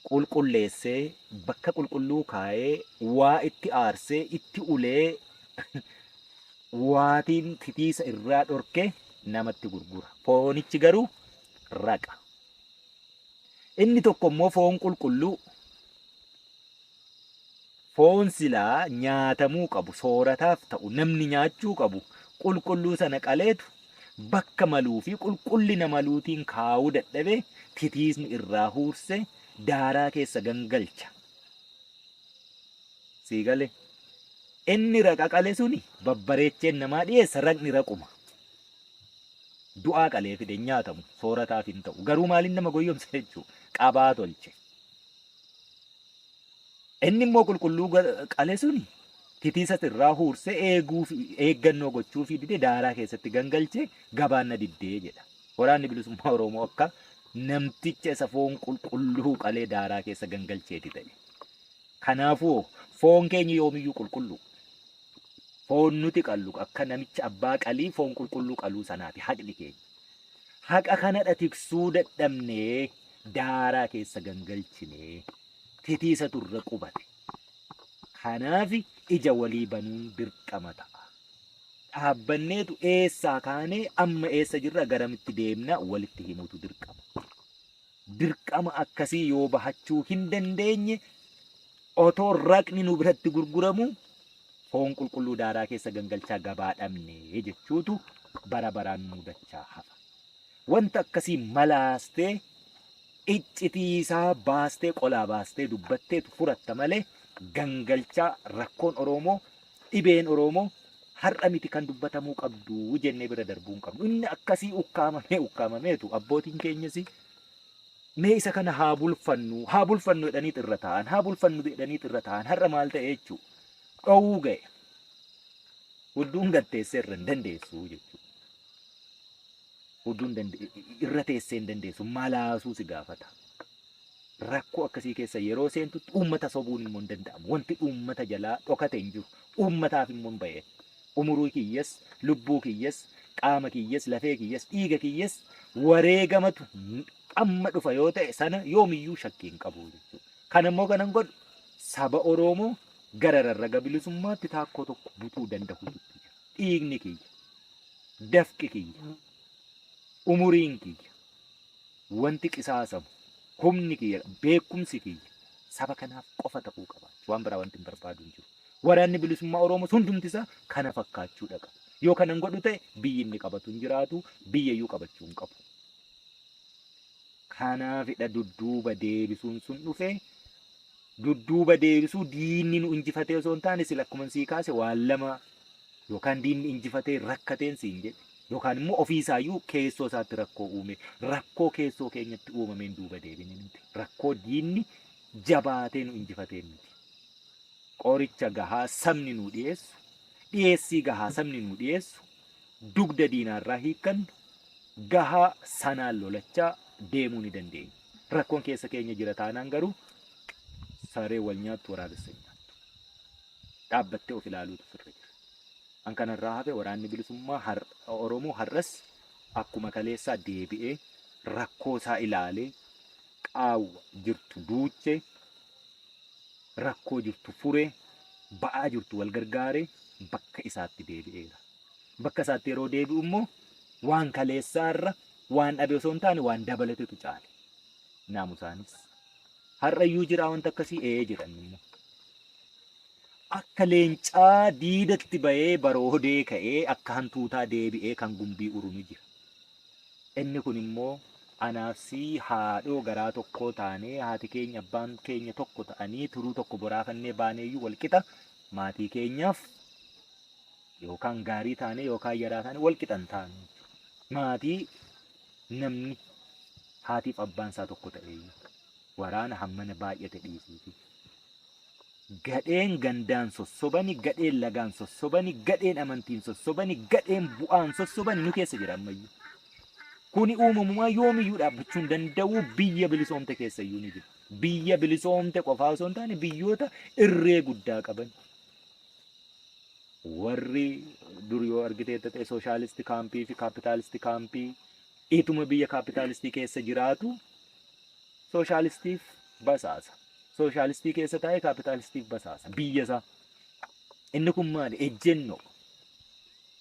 qulqulleessee bakka qulqulluu kaa'ee waa itti aarsee itti ulee waatiin titiisa irraa dhorkee namatti gurgura. Foonichi garuu raqa. Inni tokko immoo foon qulqulluu foon silaa nyaatamuu qabu soorataaf ta'u namni nyaachuu qabu qulqulluu sana qaleetu bakka maluu fi qulqullina maluutiin kaa'uu dadhabee titiisni irraa huurse daaraa keessa gangalcha. Sii galee inni raqa qale suni babbareecheen namaa dhiyeessa raqni raquma. Du'aa qalee fide nyaatamu soorataaf hin ta'u. Garuu maaliin nama goyyomsa jechuudha? Qabaa tolche. Inni immoo qulqulluu qale suni titiisa irraa huursee eeguu fi eeggannoo gochuu fi dide daaraa keessatti gangalchee gabaan na diddee jedha. Waraanni bilisummaa Oromoo akka namticha isa foon qulqulluu qalee daaraa keessa gangalcheeti ta'e. Kanaafuu foon keenya yoomiyyuu qulqulluu. Foon nuti qallu akka namicha abbaa qalii foon qulqulluu qaluu sanaati haqni keenya. Haqa kanadha tiksuu dadhabnee daaraa keessa gangalchinee titiisa turre qubate. Kanaaf ija walii banuun dirqama ta'a. Dhaabbanneetu eessaa kaanee amma eessa jirra garamitti deemna walitti himuutu dirqama. Dirqama akkasii yoo bahachuu hin dandeenye otoo raqni nu biratti gurguramu foon qulqulluu daaraa keessa gangalchaa gabaa dhabne jechuutu bara baraan mudachaa hafa. Wanta akkasii malaastee iccitiisaa baastee qolaa baastee dubbatteetu furatta malee gangalchaa rakkoon Oromoo dhibeen Oromoo har'a miti kan dubbatamuu qabdu jennee bira darbuu hin qabnu. Inni akkasii ukkaamamee ukkaamameetu abbootiin keenyas mee isa kana haa bulfannu jedhanii irra taa'an haa bulfannu jedhanii irra taa'an har'a maal ta'e jechuudha. Dhowwuu ga'e. Hudduun gatteessee irra hin dandeessu jechuudha. Hudduun irra teessee hin dandeessu malaasuu si gaafata. Rakkoo akkasii keessa yeroo seentutti uummata sobuun immoo hin danda'amu. Wanti uummata jalaa dhokate hin jiru. Uummataaf immoo hin ba'e. Umurii kiyyas, lubbuu kiyyas, qaama kiyyas, lafee kiyyas, dhiiga kiyyas wareegamatu amma dhufa yoo ta'e sana yoomiyyuu shakkii hin qabu jechuudha. Kan immoo kanan godhu saba Oromoo gara rarraga bilisummaatti taakkoo tokko butuu danda'utu jira. Dhiigni kiyya, dafqi kiyya, umuriin kiyya, wanti qisaasamu, humni kiyya, beekumsi kiyya saba kanaaf qofa ta'uu qaba. Waan biraa wanti hin barbaadu hin jiru. Waraanni bilisummaa Oromoo hundumti isaa kana fakkaachuu dhaqa. Yoo kanan godhu ta'e biyyi inni qabatu hin jiraatu, biyya iyyuu qabachuu hin qabu. Kanaafidha dudduuba deebisuun sun dhufe. Dudduuba deebisuu diinni nu injifatee osoo hin taane, sila akkuma sii kaase waan lama, yookaan diinni injifatee rakkateen siin jedhe, yookaan immoo ofiisaayyuu keessoo isaatti rakkoo uume. Rakkoo keessoo keenyatti uumameen duuba deebine nuti. Rakkoo diinni jabaatee nu injifateen miti. Qoricha gahaa sabni nu dhiyeessu, dhiyeessii gahaa sabni nu dhiyeessu, dugda diinaarraa hiikkannu gahaa sanaan lolachaa deemuu ni dandeenya. Rakkoon keessa keenya jira taanaan garuu saree wal nyaattu waraabessa hin nyaattu. Dhaabbattee of ilaaluutu sirra jira. An kanarraa hafe waraanni bilisummaa Oromoo har'as akkuma kaleessaa deebi'ee rakkoo isaa ilaalee, qaawwa jirtu duuchee, rakkoo jirtu furee, ba'aa jirtu wal gargaaree bakka isaatti deebi'eera. Bakka isaatti yeroo deebi'u immoo waan kaleessaarra waan dhabe osoo hin taane waan dabalatetu caale. Naamusaanis. Har'ayyuu jira wanta akkasii ee jedhan immoo. Akka leencaa diidatti bahee baroodee ka'ee akka hantuutaa deebi'ee kan gumbii uru ni jira. Inni kun immoo anaafsii haadhoo garaa tokkoo taanee, haati keenya abbaan keenya tokko ta'anii, turuu tokko boraafannee baaneeyyuu walqixa maatii keenyaaf yookaan gaarii taanee yookaan yaraa taanee walqixa hin taanu. Maatii namni haatiif abbaan isaa tokko ta'eeyyuu waraana hammana baay'ate dhiisiiti. Gadheen gandaan sossobani, gadheen lagaan sossobani, gadheen amantiin sossobani, gadheen bu'aan sossobani nu keessa jira ammayyuu. Kuni uumamumaa yoomiyyuu dhaabbachuu hin danda'u, biyya bilisoomte keessayyuu ni jira. Biyya bilisoomte qofaa osoo hin taane biyyoota irree guddaa qaban. Warri dur yoo argiteetta ta'e sooshaalisti kaampii fi kaapitaalisti kaampii, ituma biyya kaapitaalistii keessa jiraatu sooshaalistiif basaasa. Sooshaalistii keessa taa'ee kaapitaalistiif basaasa biyya isaa. Inni kun maali? Ejjennoo.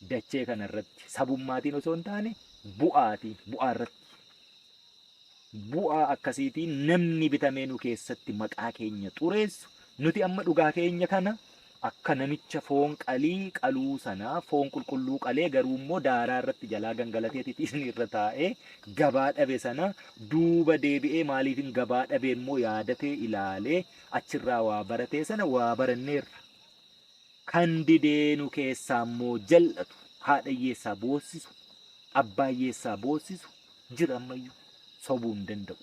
Dachee kanarratti sabummaatiin osoo hin taane bu'aatiin, bu'aa irratti. Bu'aa akkasiitiin namni bitamee nu keessatti maqaa keenya xureessu, nuti amma dhugaa keenya kana akka namicha foon qalii qaluu sanaa foon qulqulluu qalee garuu immoo daaraa irratti jalaa gangalatee titiisni irra taa'ee gabaa dhabe sana duuba deebi'ee maaliifin gabaa dhabe immoo yaadatee ilaalee achirraa waa baratee sana waa baranneerra. Kan didee nu keessaa immoo jal'atu, haadha hiyyeessaa boossisu, abbaa hiyyeessaa boossisu jira ammayyuu, sobuu hin danda'u.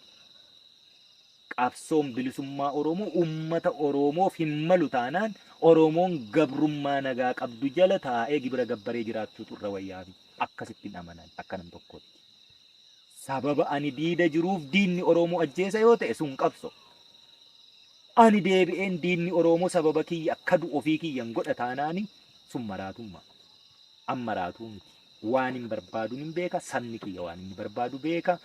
Qabsoon bilisummaa Oromoo uummata Oromoof hin malu taanaan Oromoon gabrummaa nagaa qabdu jala taa'ee gibira gabbaree jiraachuutu irra wayyaafi. Akkasitti hin amanan akka nam tokkootti. Sababa ani diida jiruuf diinni Oromoo ajjeesa yoo ta'e sun qabso. Ani deebi'een diinni Oromoo sababa kiyya akka du'u ofii kiyyan godha taanaani sun maraatummaa. An maraatuu miti. Waan hin barbaadu hin beeka, sabni kiyya waan inni barbaadu beeka.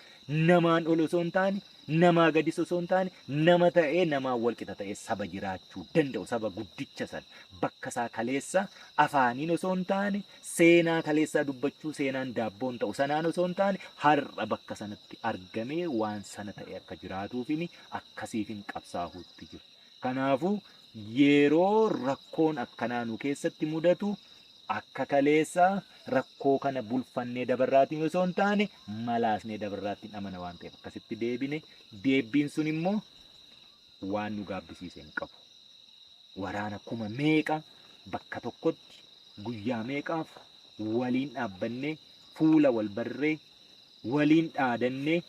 Namaan ol osoo hin taane, namaa gadis osoo hin taane, nama ta'ee namaan walqixa ta'ee saba jiraachuu danda'u, saba guddicha sana bakka isaa kaleessa afaaniin osoo hin taane, seenaa kaleessaa dubbachuu seenaan daabboon ta'u sanaan osoo hin taane, har'a bakka sanatti argamee waan sana ta'e akka jiraatuufini akkasiifin qabsaahuutti jira. Kanaafuu yeroo rakkoon akkanaa nu keessatti mudatu akka kaleessaa rakkoo kana bulfannee dabarraatiin osoo hin taane malaasnee dabarraattiin amana waan ta'eef akkasitti deebine. Deebbiin sun immoo waan nu gaabbisiise hin qabu. Waraana kuma meeqa bakka tokkotti guyyaa meeqaaf waliin dhaabbannee, fuula wal barree, waliin dhaadannee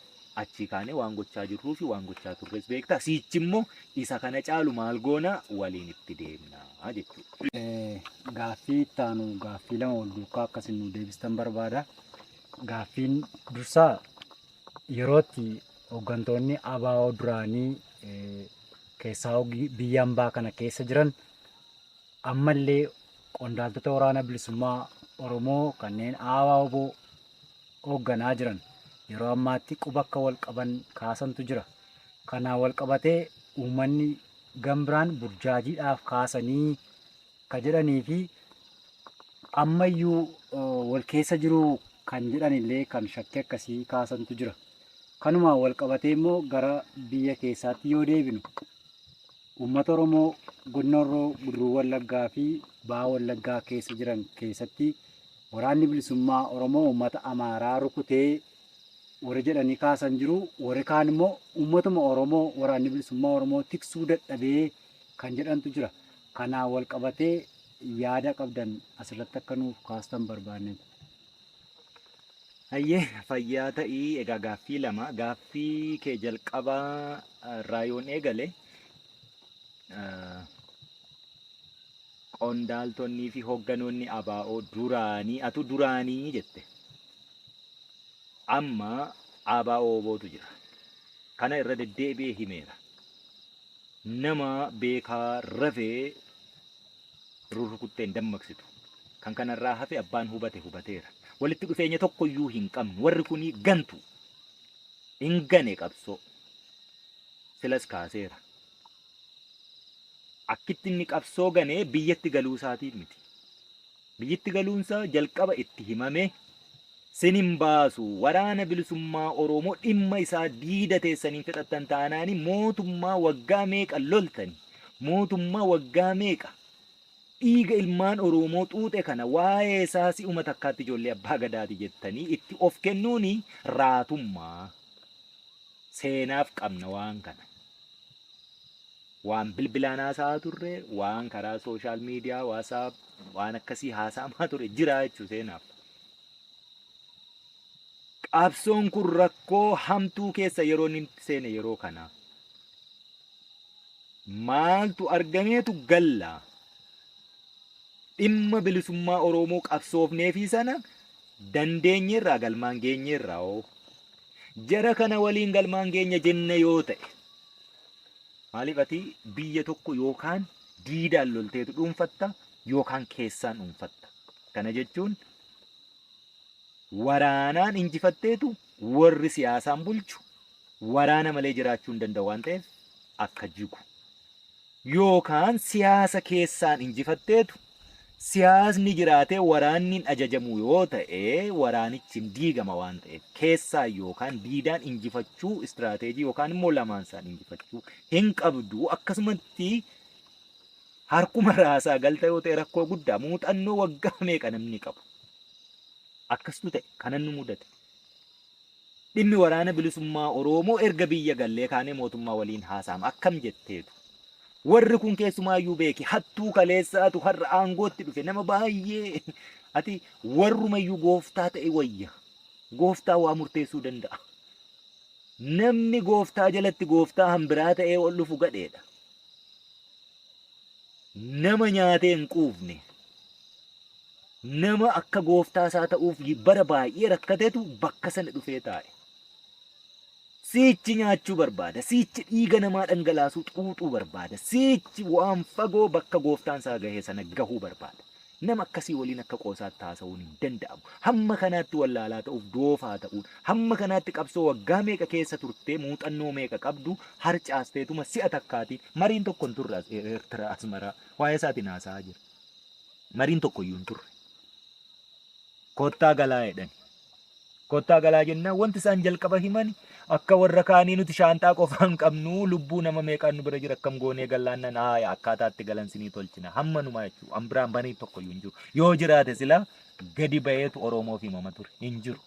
achii kaanee waan gochaa jirruu fi waan gochaa turres beektaa. Siichi immoo isa kana caalu maal goonaa waliin itti deemnaa jechuudha. Gaaffii itti aanu gaaffii lama wal duukaa akkasin nu deebistan barbaada. Gaaffiin dursaa yerootti hooggantoonni ABO duraanii keessaa biyya hambaa kana keessa jiran ammallee qondaaltota waraana bilisummaa Oromoo kanneen ABO hoogganaa jiran yeroo ammaatti quba akka wal qaban kaasantu jira. Kanaan wal qabatee uummanni gambiraan burjaajiidhaaf kaasanii ka jedhanii fi ammayyuu wal keessa jiru kan jedhanillee kan shakkii akkasii kaasantu jira. Kanumaan wal qabatee immoo gara biyya keessaatti yoo deebinu uummata Oromoo godina Horroo Guduruu Wallaggaa fi Baha Wallaggaa keessa jiran keessatti waraanni bilisummaa Oromoo uummata Amaaraa rukutee warri jedhanii kaasan jiru. Warri kaan immoo uummatuma Oromoo waraanni bilisummaa Oromoo tiksuu dadhabee kan jedhantu jira. Kanaan wal qabatee yaada qabdan asirratti akka nuuf kaastan barbaanne. Hayyee, fayyaa ta'ii. Egaa gaaffii lama, gaaffii kee jalqabaa irraa yoon eegale, qondaaltonnii fi hoogganoonni ABO duraanii, atu duraanii jette. Amma ABO bootu jira. Kana irra deddeebi'ee himeera. Nama beekaa rafee rurrukutteen dammaqsitu. Kan kanarraa hafe abbaan hubate hubateera. Walitti dhufeenya tokkoyyuu hin qabnu. Warri kunii gantu. Hin gane qabsoo. Silas kaaseera. Akkitti inni qabsoo ganee biyyatti galuu isaatiif miti. Biyyatti galuunsaa jalqaba itti himame, sin hin baasu, waraana bilisummaa Oromoo dhimma isaa diida teessaniin fixattan taanaani mootummaa waggaa meeqa loltani, mootummaa waggaa meeqa dhiiga ilmaan Oromoo xuuxe kana waa'ee isaa si'uma takkaatti ijoollee abbaa gadaati jettanii itti of kennuuni raatummaa. Seenaaf qabna waan kana. Waan bilbilaan haasa'aa turre, waan karaa social media, WhatsApp, waan akkasii haasa'amaa ture jira jechuu seenaaf. Qabsoon kun rakkoo hamtuu keessa yeroo inni seene yeroo kana. Maaltu argameetu galla? Dhimma bilisummaa Oromoo qabsoofneefii sana dandeenyeerraa, galmaan geenyeerraa hoo? Jara kana waliin galmaan geenya jenna yoo ta'e, maaliif ati biyya tokko yookaan diidaan lolteetu dhuunfatta yookaan keessaan dhuunfatta. Kana jechuun waraanaan injifatteetu warri siyaasaan bulchu waraana malee jiraachuu hin danda'u waan ta'eef akka jigu. Yookaan siyaasa keessaan injifatteetu siyaasni jiraatee waraanni hin ajajamu yoo ta'e waraanichi hin diigama waan ta'eef keessaa yookaan diidaan injifachuu istiraateejii yookaan immoo lamaan isaan injifachuu hin qabdu. Akkasumatti harkuma raasaa galta yoo ta'e rakkoo guddaa muuxannoo waggaa meeqa namni qabu. Akkastu ta'e kanan nu mudate. Dhimmi waraana bilisummaa Oromoo erga biyya gallee kaanee mootummaa waliin haasa'ama. Akkam jetteetu? Warri kun keessumaayyuu beeki, hattuu kaleessaatu har'a aangootti dhufe, nama baay'ee ati warrumayyuu gooftaa ta'e wayya. Gooftaa waa murteessuu danda'a. Namni gooftaa jalatti gooftaa hanbiraa ta'ee ol dhufu gadheedha. Nama nyaatee hin quufne. Nama akka gooftaa isaa ta'uuf bara baay'ee rakkatetu bakka sana dhufee taa'e. Siichi nyaachuu barbaada. Siichi dhiiga namaa dhangalaasuu xuuxuu barbaada. Siichi waan fagoo bakka gooftaan isaa gahe sana gahuu barbaada. Nama akkasii waliin akka qoosaatti haasa'uun hin danda'amu. Hamma kanaatti wallaalaa ta'uuf doofaa ta'uun, hamma kanaatti qabsoo waggaa meeqa keessa turtee muuxannoo meeqa qabdu harcaasteetuma si'a takkaatiin mariin tokko hin turre Eertiraa Asmaraa waa'ee isaatiin haasa'aa jira. Mariin tokko iyyuu hin turre. Kottaa galaa jedhani. Kottaa galaa jennaan wanti isaan jalqaba himan akka warra kaanii nuti shaanxaa qofaa hin qabnu, lubbuu nama meeqaan nu bira jira, akkam goonee gallaannan haaya akkaataatti galan sinii tolchina hammanumaa jechuudha. An biraan banii tokko iyyuu hin jiru. Yoo jiraate silaa gadi ba'eetu Oromoof himama ture. Hin jiru.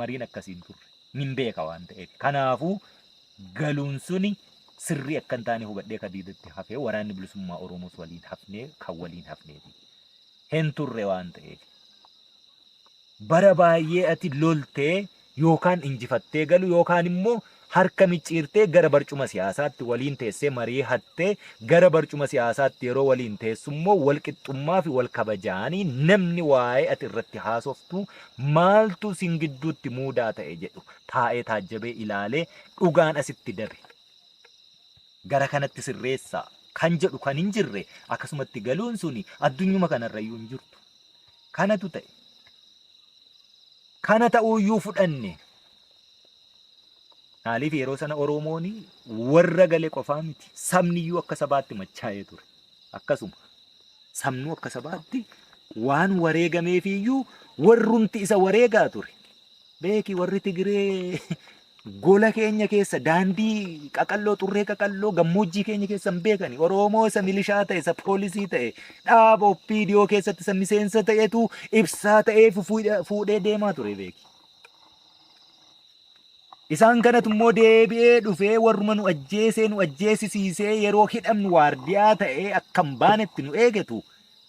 Mariin akkasii hin turre. Nin beeka waan ta'eef. Kanaafuu galuun suni sirrii akka hin taane hubadhee kadiidatti hafee waraanni bilisummaa Oromoos waliin hafnee kan waliin hafneeti. Hin turre waan ta'eef. Bara baay'ee ati loltee yookaan injifattee galu yookaan immoo harka micciirtee gara barcuma siyaasaatti waliin teessee marii hattee gara barcuma siyaasaatti yeroo waliin teessu immoo wal qixxummaa fi wal kabajaanii namni waa'ee ati irratti haasoftu maaltu sin gidduutti muudaa ta'e jedhu taa'ee taajjabee ilaalee dhugaan asitti dabe gara kanatti sirreessaa kan jedhu kan hin jirre akkasumatti galuun suni addunyuma kanarrayyuu hin jirtu. Kanatu ta'e. Kana ta'uuyyuu fudhanne. Maaliif yeroo sana Oromoon warra gale qofaa miti. Sabniyyuu akka sabaatti machaa'ee ture. Akkasuma sabnuu akka sabaatti waan wareegameefiyyuu warrumti isa wareegaa ture. Beeki, warri Tigiree gola keenya keessa daandii qaqalloo, xurree qaqalloo gammoojjii keenya keessa hin beekani. Oromoo isa milishaa ta'e, isa poolisii ta'e, dhaaba OPDO keessatti isa miseensa ta'etu ibsaa ta'ee fuudhee deemaa ture beeki. Isaan kanatu immoo deebi'ee dhufee warruma nu ajjeesee nu ajjeesisiisee yeroo hidhamnu waardiyaa ta'ee akka hin baanetti nu eegetu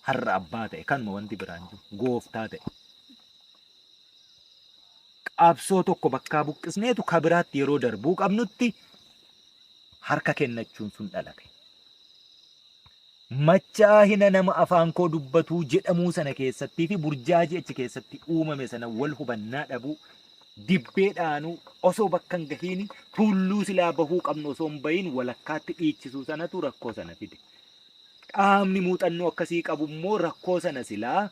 har'a abbaa ta'e, kanuma wanti biraan jiru gooftaa ta'e. Qabsoo tokko bakkaa buqqisneetu ka biraatti yeroo darbuu qabnutti harka kennachuun sun dhalate. Machaahina nama afaan koo dubbatuu jedhamuu sana keessattii fi burjaajii achi keessatti uumame sana wal hubannaa dhabuu, dibbee dhaanuu, osoo bakka hin gahiin tuulluu silaa bahuu qabnu osoo hin bahiin walakkaatti dhiichisuu sanatu rakkoo sana fide. Qaamni muuxannoo akkasii qabu immoo rakkoo sana silaa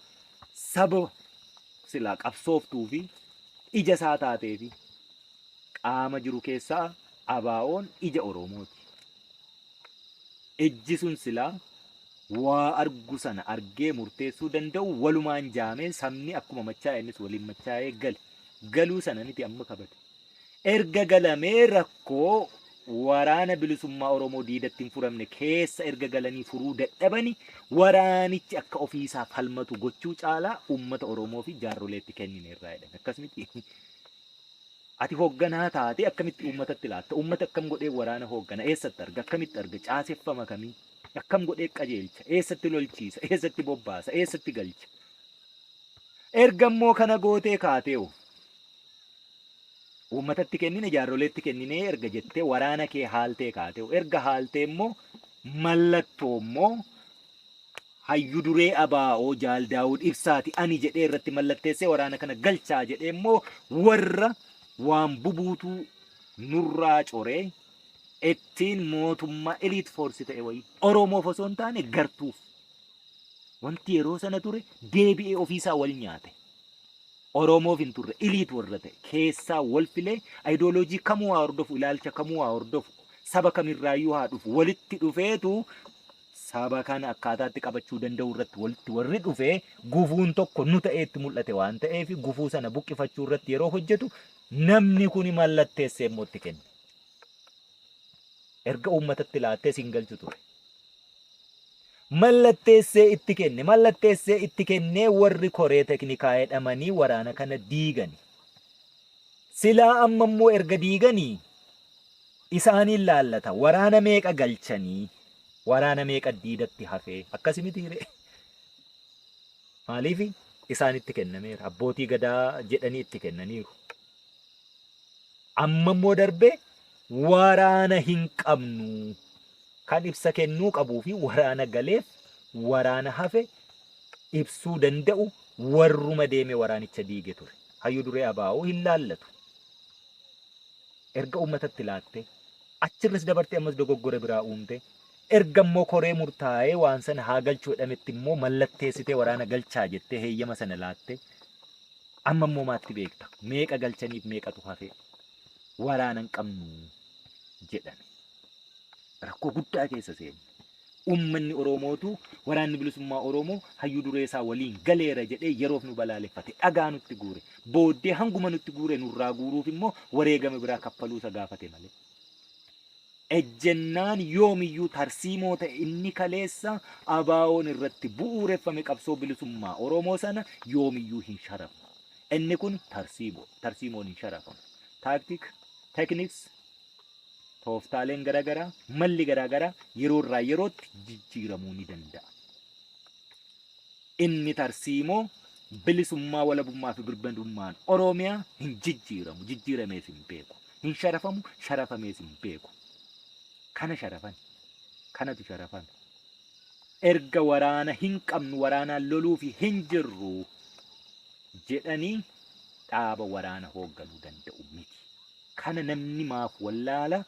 saba silaa qabsooftuu fi ija isaa taatee fi qaama jiru keessaa ABOn ija Oromooti. Ijji sun silaa waa argu sana argee murteessuu danda'u walumaan jaamee sabni akkuma machaa'e innis waliin machaa'ee gale. Galuu sana miti amma kabate. Erga galamee rakkoo waraana bilisummaa Oromoo diidatti hin furamne keessa erga galanii furuu dadhabani waraanichi akka ofiisaa falmatu gochuu caalaa uummata Oromoo fi jaarroleetti kennineerraa jedhame. Akkas miti. Ati hoogganaa taatee akkamitti uummatatti laatta? Uummata akkam godhee waraana hooggana? Eessatti arga? Akkamitti arga? Caaseffama kamii? Akkam godhee qajeelcha? Eessatti lolchiisa? Eessatti bobbaasa? Eessatti galcha? Erga immoo kana gootee kaateewo uummatatti kennine, jaarroleetti kenninee erga jettee waraana kee haaltee kaateewo, erga haaltee immoo mallattoo immoo Hayyu duree ABO Jaal Daawud Ibsaati ani jedhee irratti mallatteessee waraana kana galchaa jedhee immoo warra waan bubuutuu nurraa coree ittiin mootummaa elite force ta'e wayii Oromoof osoo hin taane gartuuf wanti yeroo sana ture deebi'ee ofiisaa wal nyaate. Oromoof hin turre, elite warra ta'e keessaa wal filee, ayidooloojii kamuu haa hordofu, ilaalcha kamuu haa hordofu, saba kamirraayyuu haa dhufu, walitti dhufeetu saba kana akkaataatti qabachuu danda'u irratti walitti warri dhufe gufuun tokko nu ta'ee itti mul'ate waan ta'eef gufuu sana buqqifachuu irratti yeroo hojjetu namni kuni mallatteessee immoo itti kenne. Erga uummatatti laattee siin galchu ture. Mallatteessee itti kenne. Mallatteessee itti kennee warri koree teknikaa jedhamanii waraana kana diigani. Silaa amma immoo erga diiganii isaaniin laallata. Waraana meeqa galchanii, waraana meeqa diidatti hafee, akkasi mitiiree? Maaliif isaanitti kennameera? Abbootii gadaa jedhanii itti kennaniiru. Amma immoo darbee waraana hin qabnu. Kan ibsa kennuu qabuu fi waraana galeef waraana hafe ibsuu danda'u warruma deeme waraanicha diige ture. Hayyu duree ABO hin laallatu. Erga uummatatti laattee, achirras dabartee ammas dogoggora biraa uumte, erga immoo koree murtaa'ee waan sana haa galchu jedhametti immoo mallatteessitee waraana galchaa jettee heeyyama sana laatte, amma immoo maatti beekta? Meeqa galchaniif meeqatu hafee? Waraana hin qabnu jedhame. Rakkoo guddaa keessa seenne. Uummanni Oromootu waraanni bilisummaa Oromoo hayyuu duree isaa waliin galeera jedhee yeroof nu balaaleffate. Dhagaa nutti guure. Booddee hanguma nutti guure nurraa guuruuf immoo wareegama biraa kaffaluu isa gaafate malee. Ejjennaan yoomiyyuu tarsiimoo ta'e inni kaleessa ABOn irratti bu'uureffame qabsoo bilisummaa Oromoo sana yoomiyyuu hin sharafu. Inni kun tarsiimoo. Tarsiimoon hin sharafamu. Tactic, techniques, tooftaaleen garaagaraa, malli garaagaraa yeroo irraa yerootti jijjiiramuu ni danda'a. Inni tarsiimoo bilisummaa, walabummaa fi birmadummaan Oromiyaa hin jijjiiramu, jijjiiramees hin beeku. Hin sharafamu, sharafamees hin beeku. Kana sharafan, kanatu sharafame. Erga waraana hin qabnu, waraanaan loluufi hin jirru jedhanii dhaaba waraana hoogganuu danda'u miti. Kana namni maaf wallaala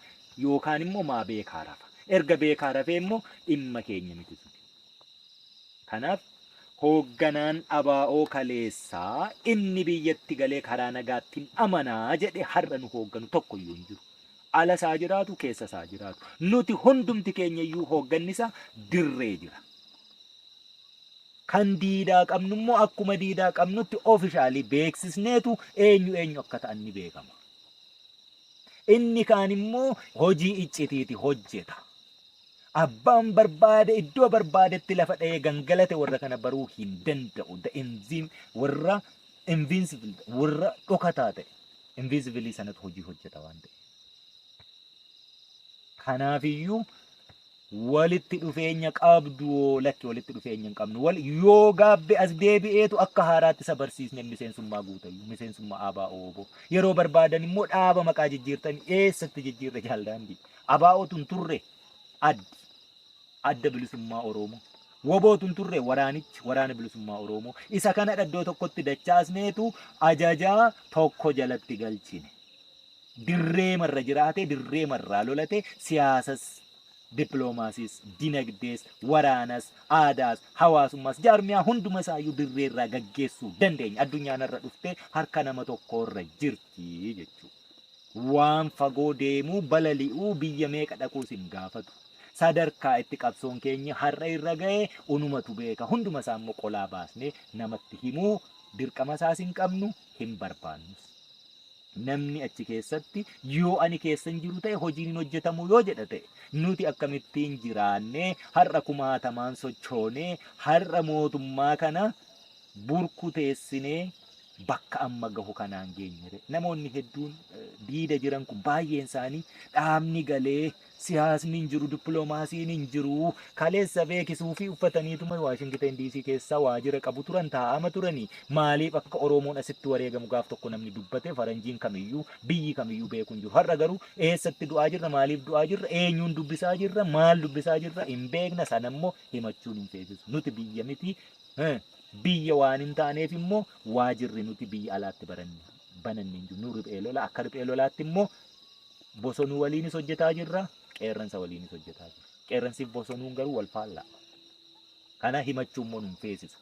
yookaan immoo maa beekaa rafa? Erga beekaa rafee immoo dhimma keenya miti suni. Kanaaf hoogganaan ABO kaleessaa inni biyyatti galee karaa nagaatti hin amanaa jedhe har'a nu hoogganu tokko iyyuu hin jiru. Ala isaa jiraatu, keessa isaa jiraatu. Nuti hundumti keenya iyyuu hoogganni isaa dirree jira. Kan diidaa qabnu immoo akkuma diidaa qabnutti ofishaalii beeksisneetu eenyu eenyu akka ta'an ni beekama. Inni kaan immoo hojii iccitiiti hojjeta. Abbaan barbaade iddoo barbaadetti lafa dha'ee gangalate warra kana baruu hin danda'u. The enzyme warra invincible, warra dhokataa ta'e. Invisible sanatu hojii hojjeta waan ta'eef. Kanaafiyyuu walitti dhufeenya qabdu, lakki, walitti dhufeenya hin qabnu. Wal yoo gaabbe as deebi'eetu akka haaraatti isa barsiisne miseensummaa guutayyuu, miseensummaa ABO. Yeroo barbaadan immoo dhaaba maqaa jijjiirtan. Eessatti jijjiirre, jaaldaandii? ABOtu hin turre, addi Adda Bilisummaa Oromoo. WBOtu hin turre, waraanichi Waraana Bilisummaa Oromoo. Isa kana iddoo tokkotti dachaasneetu ajajaa tokko jalatti galchine. Dirree marra jiraate, dirree marraa lolate, siyaasas, dippiloomaasiis, dinagdees, waraanas, aadaas, hawaasummaas, jaarmiyaa hunduma isaayyuu dirree irraa gaggeessuu dandeenya. Addunyaan irra dhuftee harka nama tokkoorra jirti jechuudha. Waan fagoo deemuu, balali'uu, biyya meeqa dhaquus hin gaafatu. Sadarkaa itti qabsoon keenya har'a irra ga'e unumatu beeka. Hunduma isaa immoo qolaa baasnee namatti himuu dirqama isaas hin qabnu, hin barbaannus. Namni achi keessatti yoo ani keessa hin jiru ta'e hojiin hin hojjetamu yoo jedha ta'e, nuti akkamittiin jiraannee har'a kumaatamaan sochoonee har'a mootummaa kana burkuteessinee bakka amma gahu kanaan geenyere? Namoonni hedduun diida jiran kun baay'een isaanii dhaabni galee siyaasni hin jiru, dippiloomaasiin hin jiru, kaleessa beekisuu fi uffataniituma Waashingiten DC keessaa waajjira qabu turan, taa'ama turanii. Maaliif akka Oromoon asitti wareegamu gaaf tokko namni dubbate, faranjiin kamiyyuu, biyyi kamiyyuu beeku hin jiru. Har'a garuu eessatti du'aa jirra, maaliif du'aa jirra, eenyuun dubbisaa jirra, maal dubbisaa jirra hin beekna. Sanammoo himachuun hin feesisu. Nuti biyya miti. Biyya waan hin taaneef immoo waajirri nuti biyya alaatti baranne bananne hin jiru. Nu riphee lola, akka riphee lolaatti immoo bosonuu waliinis hojjetaa jirra, qeerransa waliinis hojjetaa jirra. Qeerransiif bosonuun garuu wal faallaa. Kana himachuu immoo nun feesisu.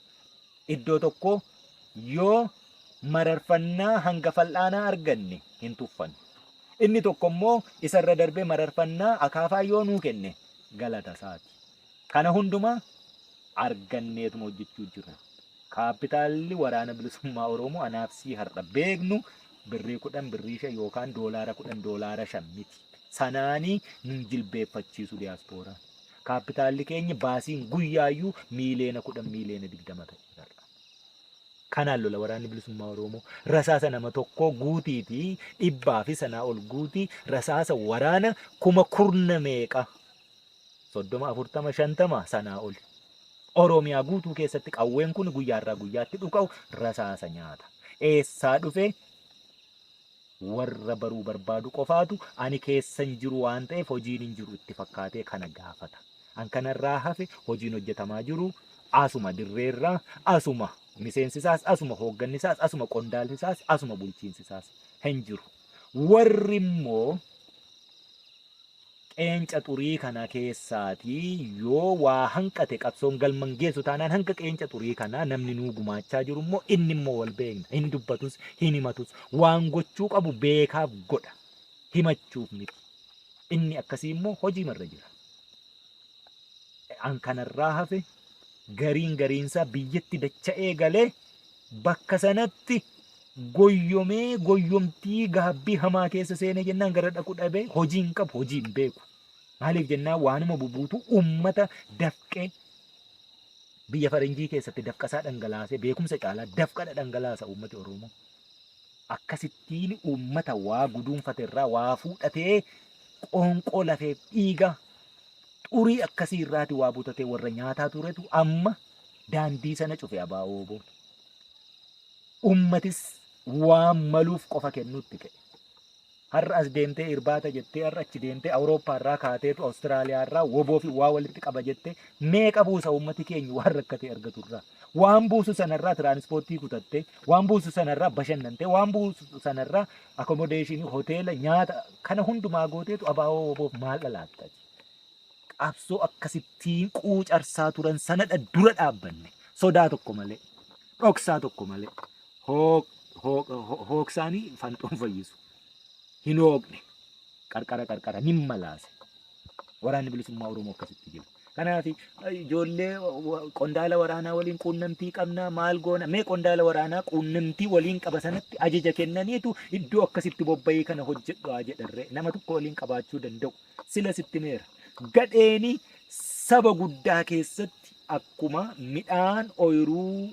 Iddoo tokko yoo mararfannaa hanga fal'aanaa arganne hin tuffannu. Inni tokko immoo isarra darbee mararfannaa akaafaa yoo nuu kenne galata isaati. Kana hundumaa arganneetuma hojjechuu jirra. Kaappitaalli Waraana Bilisummaa Oromoo anaaf sii har'a beeknu birrii 10, birrii 5 yookaan doolaara 10, doolaara 5 miti. Sanaanii nun jilbeeffachiisu diyaasporaan. Kaappitaalli keenya baasiin guyyaayyuu miiliyoona 10, miiliyoona 20 ta'e har'a. Kanaan lola Waraanni Bilisummaa Oromoo. Rasaasa nama tokkoo guutiitii dhibbaa fi sanaa ol guutii, rasaasa waraana kuma kurna meeqa, 30, 40, 50, sanaa oli. Oromiyaa guutuu keessatti qawween kun guyyaarraa guyyaatti dhuka'u rasaasa nyaata. Eessaa dhufe? Warra baruu barbaadu qofaatu ani keessan jiru waan ta'eef hojiin hin jiru itti fakkaatee kana gaafata. An kanarraa hafe hojiin hojjetamaa jiru asuma dirreerraa, asuma miseensisaas, asuma hooggannisaas, asuma qondaallisaas, asuma bulchiinsisaas hin jiru. Warri immoo qeenca xurii kana keessaatii yoo waa hanqate, qabsoon galman geessu taanaan, hanga qeenca xurii kanaa namni nuu gumaachaa jiru immoo inni immoo wal beekna. Hin dubbatus, hin himatus, waan gochuu qabu beekaaf godha, himachuuf miti. Inni akkasii immoo hojii marra jira. An kanarraa hafe gariin gariinsaa biyyatti dacha'ee galee bakka sanatti goyyomee, goyyomtii gaabbii hamaa keessa seenee jennaan gara dhaqu dhabee, hojii hin qabu, hojii hin beeku. Maaliif jennaan waanuma bubuutu ummata dafqee biyya faranjii keessatti dafqasaa dhangalaasee, beekumsa caalaa dafqadha dhangalaasa uummati Oromoo. Akkasittiin uummata waa guduunfate irraa waa fuudhatee, qoonqoo lafeef dhiiga xurii akkasii irraati waa butatee warra nyaataa turetu amma daandii sana cufe ABO. Uummatis waan maluuf qofa kennuutti ka'e. Har'a as deemtee irbaata jettee, har'a achi deemtee, Awurooppaa irraa kaateetu Awustiraaliyaa irraa WBO fi waa walitti qaba jettee meeqa buusa uummati keenya waan rakkatee argatu irraa. Waan buusu sanarraa tiraanispoortii kutattee, waan buusu sanarraa bashannantee, waan buusu sanarraa accommodation, hoteela, nyaata kana hundumaa gooteetu ABO WBOf maal dhalaatta? Qabsoo akkasittiin quucarsaa turan sanadha dura dhaabbanne, sodaa tokko malee, dhoksaa tokko malee. Hooksaanii fanxoon fayyisu. Hin hooqne, qarqara qarqara nin malaase. Waraanni Bilisummaa Oromoo akkasitti jira. Kanaaf ijoollee qondaala waraanaa waliin quunnamtii qabna, maal goona, mee qondaala waraanaa quunnamtii waliin qaba sanatti ajaja kennaniitu iddoo akkasitti bobba'ii kana hojjedhu haa jedharree, nama tokko waliin qabaachuu danda'u. Sila sitti meera. Gadheeni saba guddaa keessatti Akkuma midhaan ooyiruu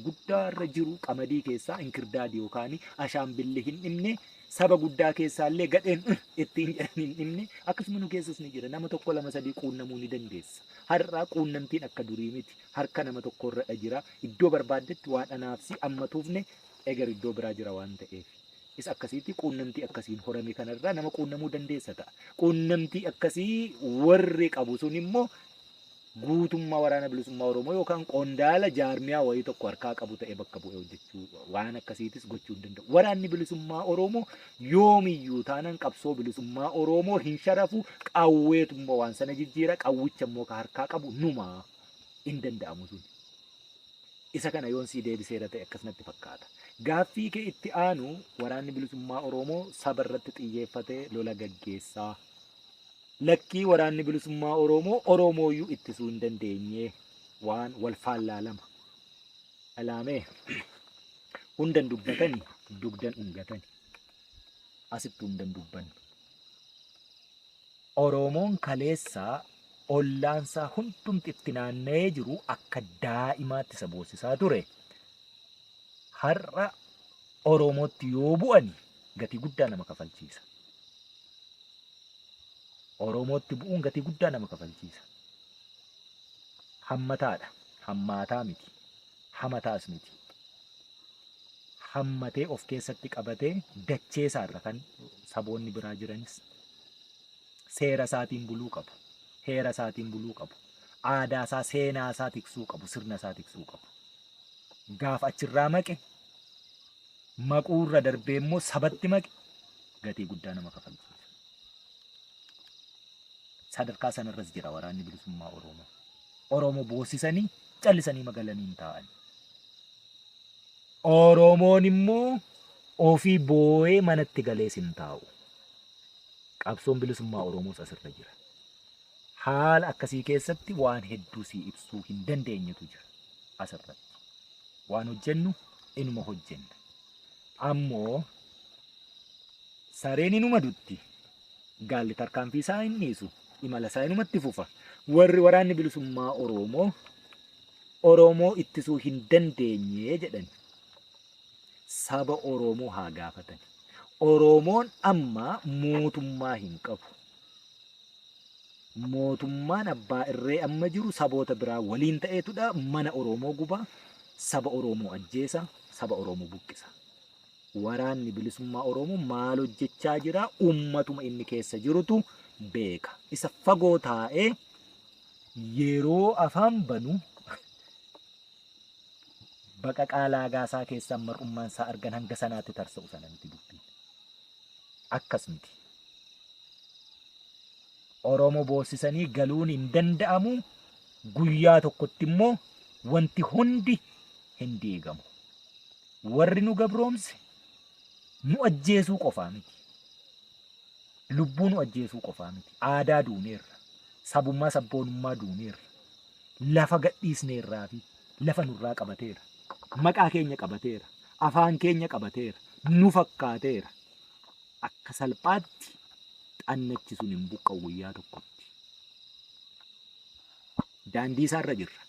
guddaa irra jiru qamadii keessaa inkirdaadii yookaan ashaanbilli hin dhimne, saba guddaa keessaallee gadheen ittiin jedhan hin dhimne, akkasuma nu keessas ni jira. Nama tokko, lama, sadii quunnamuu ni dandeessa. Har'a quunnamtiin akka durii miti. Harka nama tokko irra jira. Iddoo barbaaddetti waan anaafsi amma tuufne eger iddoo biraa jira waan ta'eef. Isa akkasiitti quunnamtii akkasiin horame kanarraa nama quunnamuu dandeessa ta'a. Quunnamtii akkasii warri qabu sun immoo guutummaa Waraana Bilisummaa Oromoo yookaan qondaala jaarmiyaa wayii tokko harkaa qabu ta'ee bakka bu'ee hojjechuu waan akkasiitis gochuu hin danda'u. Waraanni Bilisummaa Oromoo yoomiyyuu taanaan qabsoo bilisummaa Oromoo hin sharafu. Qawweetu immoo waan sana jijjiira. Qawwicha immoo ka harkaa qabu numaa, hin danda'amu sun. Isa kana yoon sii deebiseera ta'e akkasumatti fakkaata. Gaaffii kee itti aanu, Waraanni Bilisummaa Oromoo saba irratti xiyyeeffatee lola gaggeessaa? Lakkii, Waraanni Bilisummaa Oromoo Oromooyyuu ittisuu hin dandeenye, waan wal faallaa lama. Dhalaamee hundan dubbatani dugdan ungatani. Asitti hundan dubbannu. Oromoon kaleessaa ollaansaa hundumti itti naanna'ee jiru akka daa'imaatti isa boosisaa ture. Har'a Oromootti yoo bu'ani gatii guddaa nama kafalchiisa. Oromootti bu'uun gatii guddaa nama kafalchiisa. Hammataadha. Hammaataa miti. Hamataas miti. Hammatee of keessatti qabatee dachee isaarra kan saboonni biraa jiranis seera isaatiin buluu qabu. Heera isaatiin buluu qabu. Aadaa isaa, seenaa isaa tiksuu qabu. Sirna isaa tiksuu qabu. Gaafa achirraa maqe, maquurra darbee immoo sabatti maqe, gatii guddaa nama kafalchiisa. Sadarkaa sanarras jira Waraanni Bilisummaa Oromoo. Oromoo boosisanii callisanii magalanii hin taa'an. Oromoon immoo ofii boo'ee manatti galees hin taa'u. Qabsoon bilisummaa Oromoos asirra jira. Haala akkasii keessatti waan hedduu sii ibsuu hin dandeenyetu jira asirratti. Waan hojjennu inuma hojjenna. Ammoo sareen inuma dutti. Gaalli tarkaanfii isaa hin dhiisu. Imala isaa inumatti fufa. Warri Waraanni Bilisummaa Oromoo Oromoo ittisuu hin dandeenye jedhan saba Oromoo haa gaafatan. Oromoon amma mootummaa hin qabu. Mootummaan abbaa irree amma jiru saboota biraa waliin ta'eetudha mana Oromoo gubaa, saba Oromoo ajjeesa, saba Oromoo buqqisa. Waraanni Bilisummaa Oromoo maal hojjechaa jira? Uummatuma inni keessa jirutu beeka. Isa fagoo taa'ee yeroo afaan banu baqaqaa laagaasaa keessaan mar'ummaan isaa argan hanga sanaatti tarsa'u sana miti dubbiin. Akkas miti. Oromoo boossisanii galuun hin danda'amu. Guyyaa tokkotti immoo wanti hundi hin diigamu. Warri nu gabroomse nu ajjeesuu qofaa miti. Lubbuu nu ajjeesuu qofaa miti. Aadaa duuneerra. Sabummaa, sabboonummaa duuneerra. Lafa gadhiisneerraa fi lafa nurraa qabateera. Maqaa keenya qabateera. Afaan keenya qabateera. Nu fakkaateera. Akka salphaatti xannachi sun hin buqqa'u guyyaa tokkotti. Daandii isaarra jirra.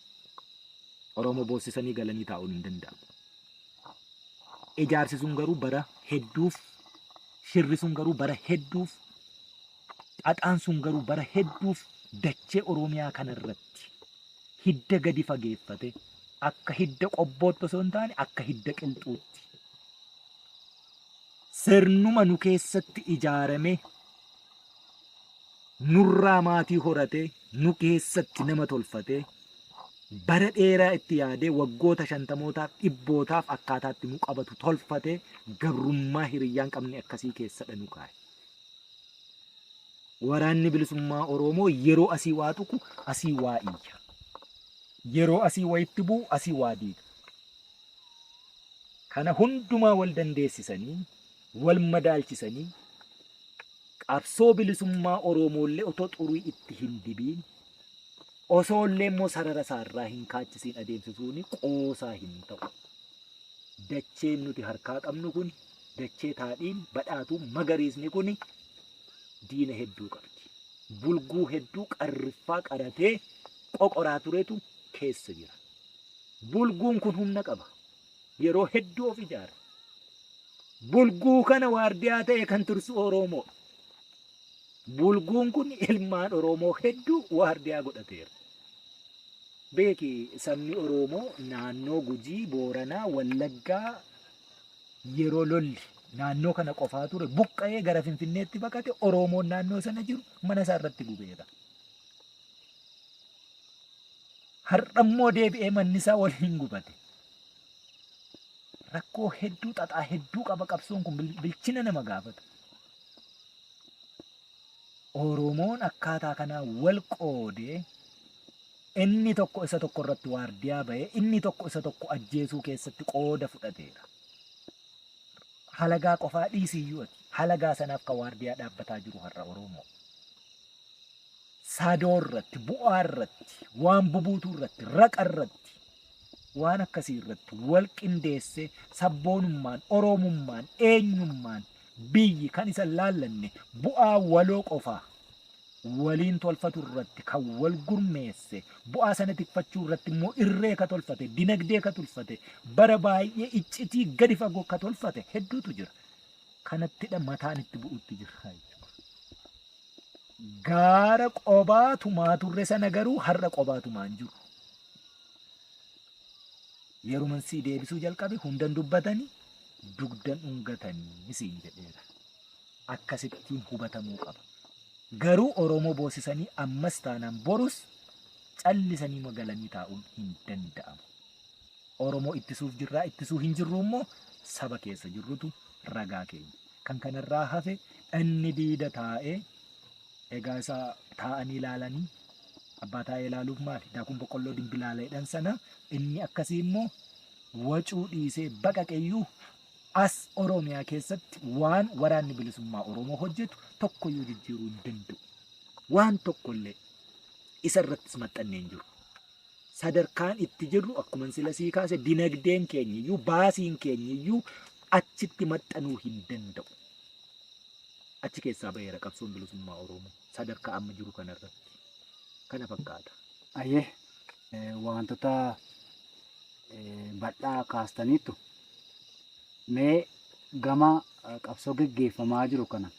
Oromoo boossisanii galanii taa'uun hin danda'amu. Ijaarsi sun garuu bara hedduuf, shirri sun garuu bara hedduuf, xaxaan sun garuu bara hedduuf dachee Oromiyaa kanarratti hidda gadi fageeffate, akka hidda qobbootti osoo hin taane akka hidda qilxuutti. Sirnuma nu keessatti ijaarame, nurraa maatii horatee, nu keessatti nama tolfatee, bara dheeraa itti yaadee, waggoota shantamootaaf dhibbootaaf akkaataatti nu qabatu tolfatee, gabrummaa hiriyyaan qabne akkasii keessadha nu kaa'e. Waraanni Bilisummaa Oromoo yeroo asii waa tuqu asii waa iyya. Yeroo asii wayitti bu'u asii waa diiga. Kana hundumaa wal dandeessisanii, wal madaalchisanii, qabsoo bilisummaa Oromoollee otoo xurii itti hin dibiin, osoo illee immoo sarara isaarraa hin kaachisiin adeemsisuun qoosaa hin ta'u. Dacheen nuti harkaa qabnu kun, dachee taadhiin badhaatuu magariisni kun, diina hedduu qabdi. Bulguu hedduu qarriffaa qaratee qoqoraa turetu keessa jira. Bulguun kun humna qaba. Yeroo hedduu of ijaara. Bulguu kana waardiyaa ta'e kan tursu Oromoo. Bulguun kun ilmaan Oromoo hedduu waardiyaa godhateera. Beeki, sabni Oromoo naannoo Gujii, Booranaa, Wallaggaa yeroo lolli naannoo kana qofaa ture buqqa'ee gara Finfinneetti baqate. Oromoon naannoo sana jiru mana isaa irratti gubeera. Har'ammoo deebi'ee manni isaa waliin gubate. Rakkoo hedduu, xaxaa hedduu qaba qabsoon kun, bilchina nama gaafata. Oromoon akkaataa kanaa wal qoodee, inni tokko isa tokko irratti waardiyaa ba'ee, inni tokko isa tokko ajjeesuu keessatti qooda fudhateera. Halagaa qofaa dhiisiyyuu ati. Halagaa sanaaf kan waardiyaa dhaabbataa jiru har'a Oromoo. Sadoo irratti, bu'aa irratti, waan bubuutuu irratti, raqa irratti, waan akkasii irratti wal qindeessee sabboonummaan, Oromummaan, eenyummaan, biyyi kan isa laallanne bu'aa waloo qofaa waliin tolfatu irratti kan wal gurmeesse, bu'aa sana tikfachuu irratti immoo irree ka tolfate, dinagdee ka tolfate, bara baay'ee iccitii gadi fagoo ka tolfate hedduutu jira. Kanattidha mataan itti bu'utti jira jechuudha. Gaara qobaa tumaa turre sana garuu har'a qobaa tumaa hin jiru. Yeruman sii deebisuu jalqabe hundan dubbatanii dugdan dhungatanii siin jedheera. Akkasittiin hubatamuu qaba. Garuu Oromoo boosisanii ammas taanaan borus callisanii magalanii taa'uun hin danda'amu. Oromoo ittisuuf jirraa, ittisuu hin jirru immoo saba keessa jirrutu ragaa keenya. Kan kanarraa hafe inni diida taa'ee egaa isa taa'anii ilaalanii abbaa taa'ee ilaaluuf maali? Daakuun boqqolloo dimbilaaleedhaan sana inni akkasii immoo wacuu dhiisee baqaqeyyuu as Oromiyaa keessatti waan waraanni bilisummaa Oromoo hojjetu tokkoyyuu jijjiiruu hin danda'u. Waan tokkollee isa irrattis maxxannee hin jiru. Sadarkaan itti jirru akkuma sila sii kaase, dinagdeen keenyiyyuu, baasiin keenyiyyuu achitti maxxanuu hin danda'u. Achi keessaa baheera qabsoon bilisummaa Oromoo sadarkaa amma jiru kanarratti. Kana fakkaata. Ayyee, wantoota bal'aa kaastaniittu. Mee gama qabsoo geggeeffamaa jiru kana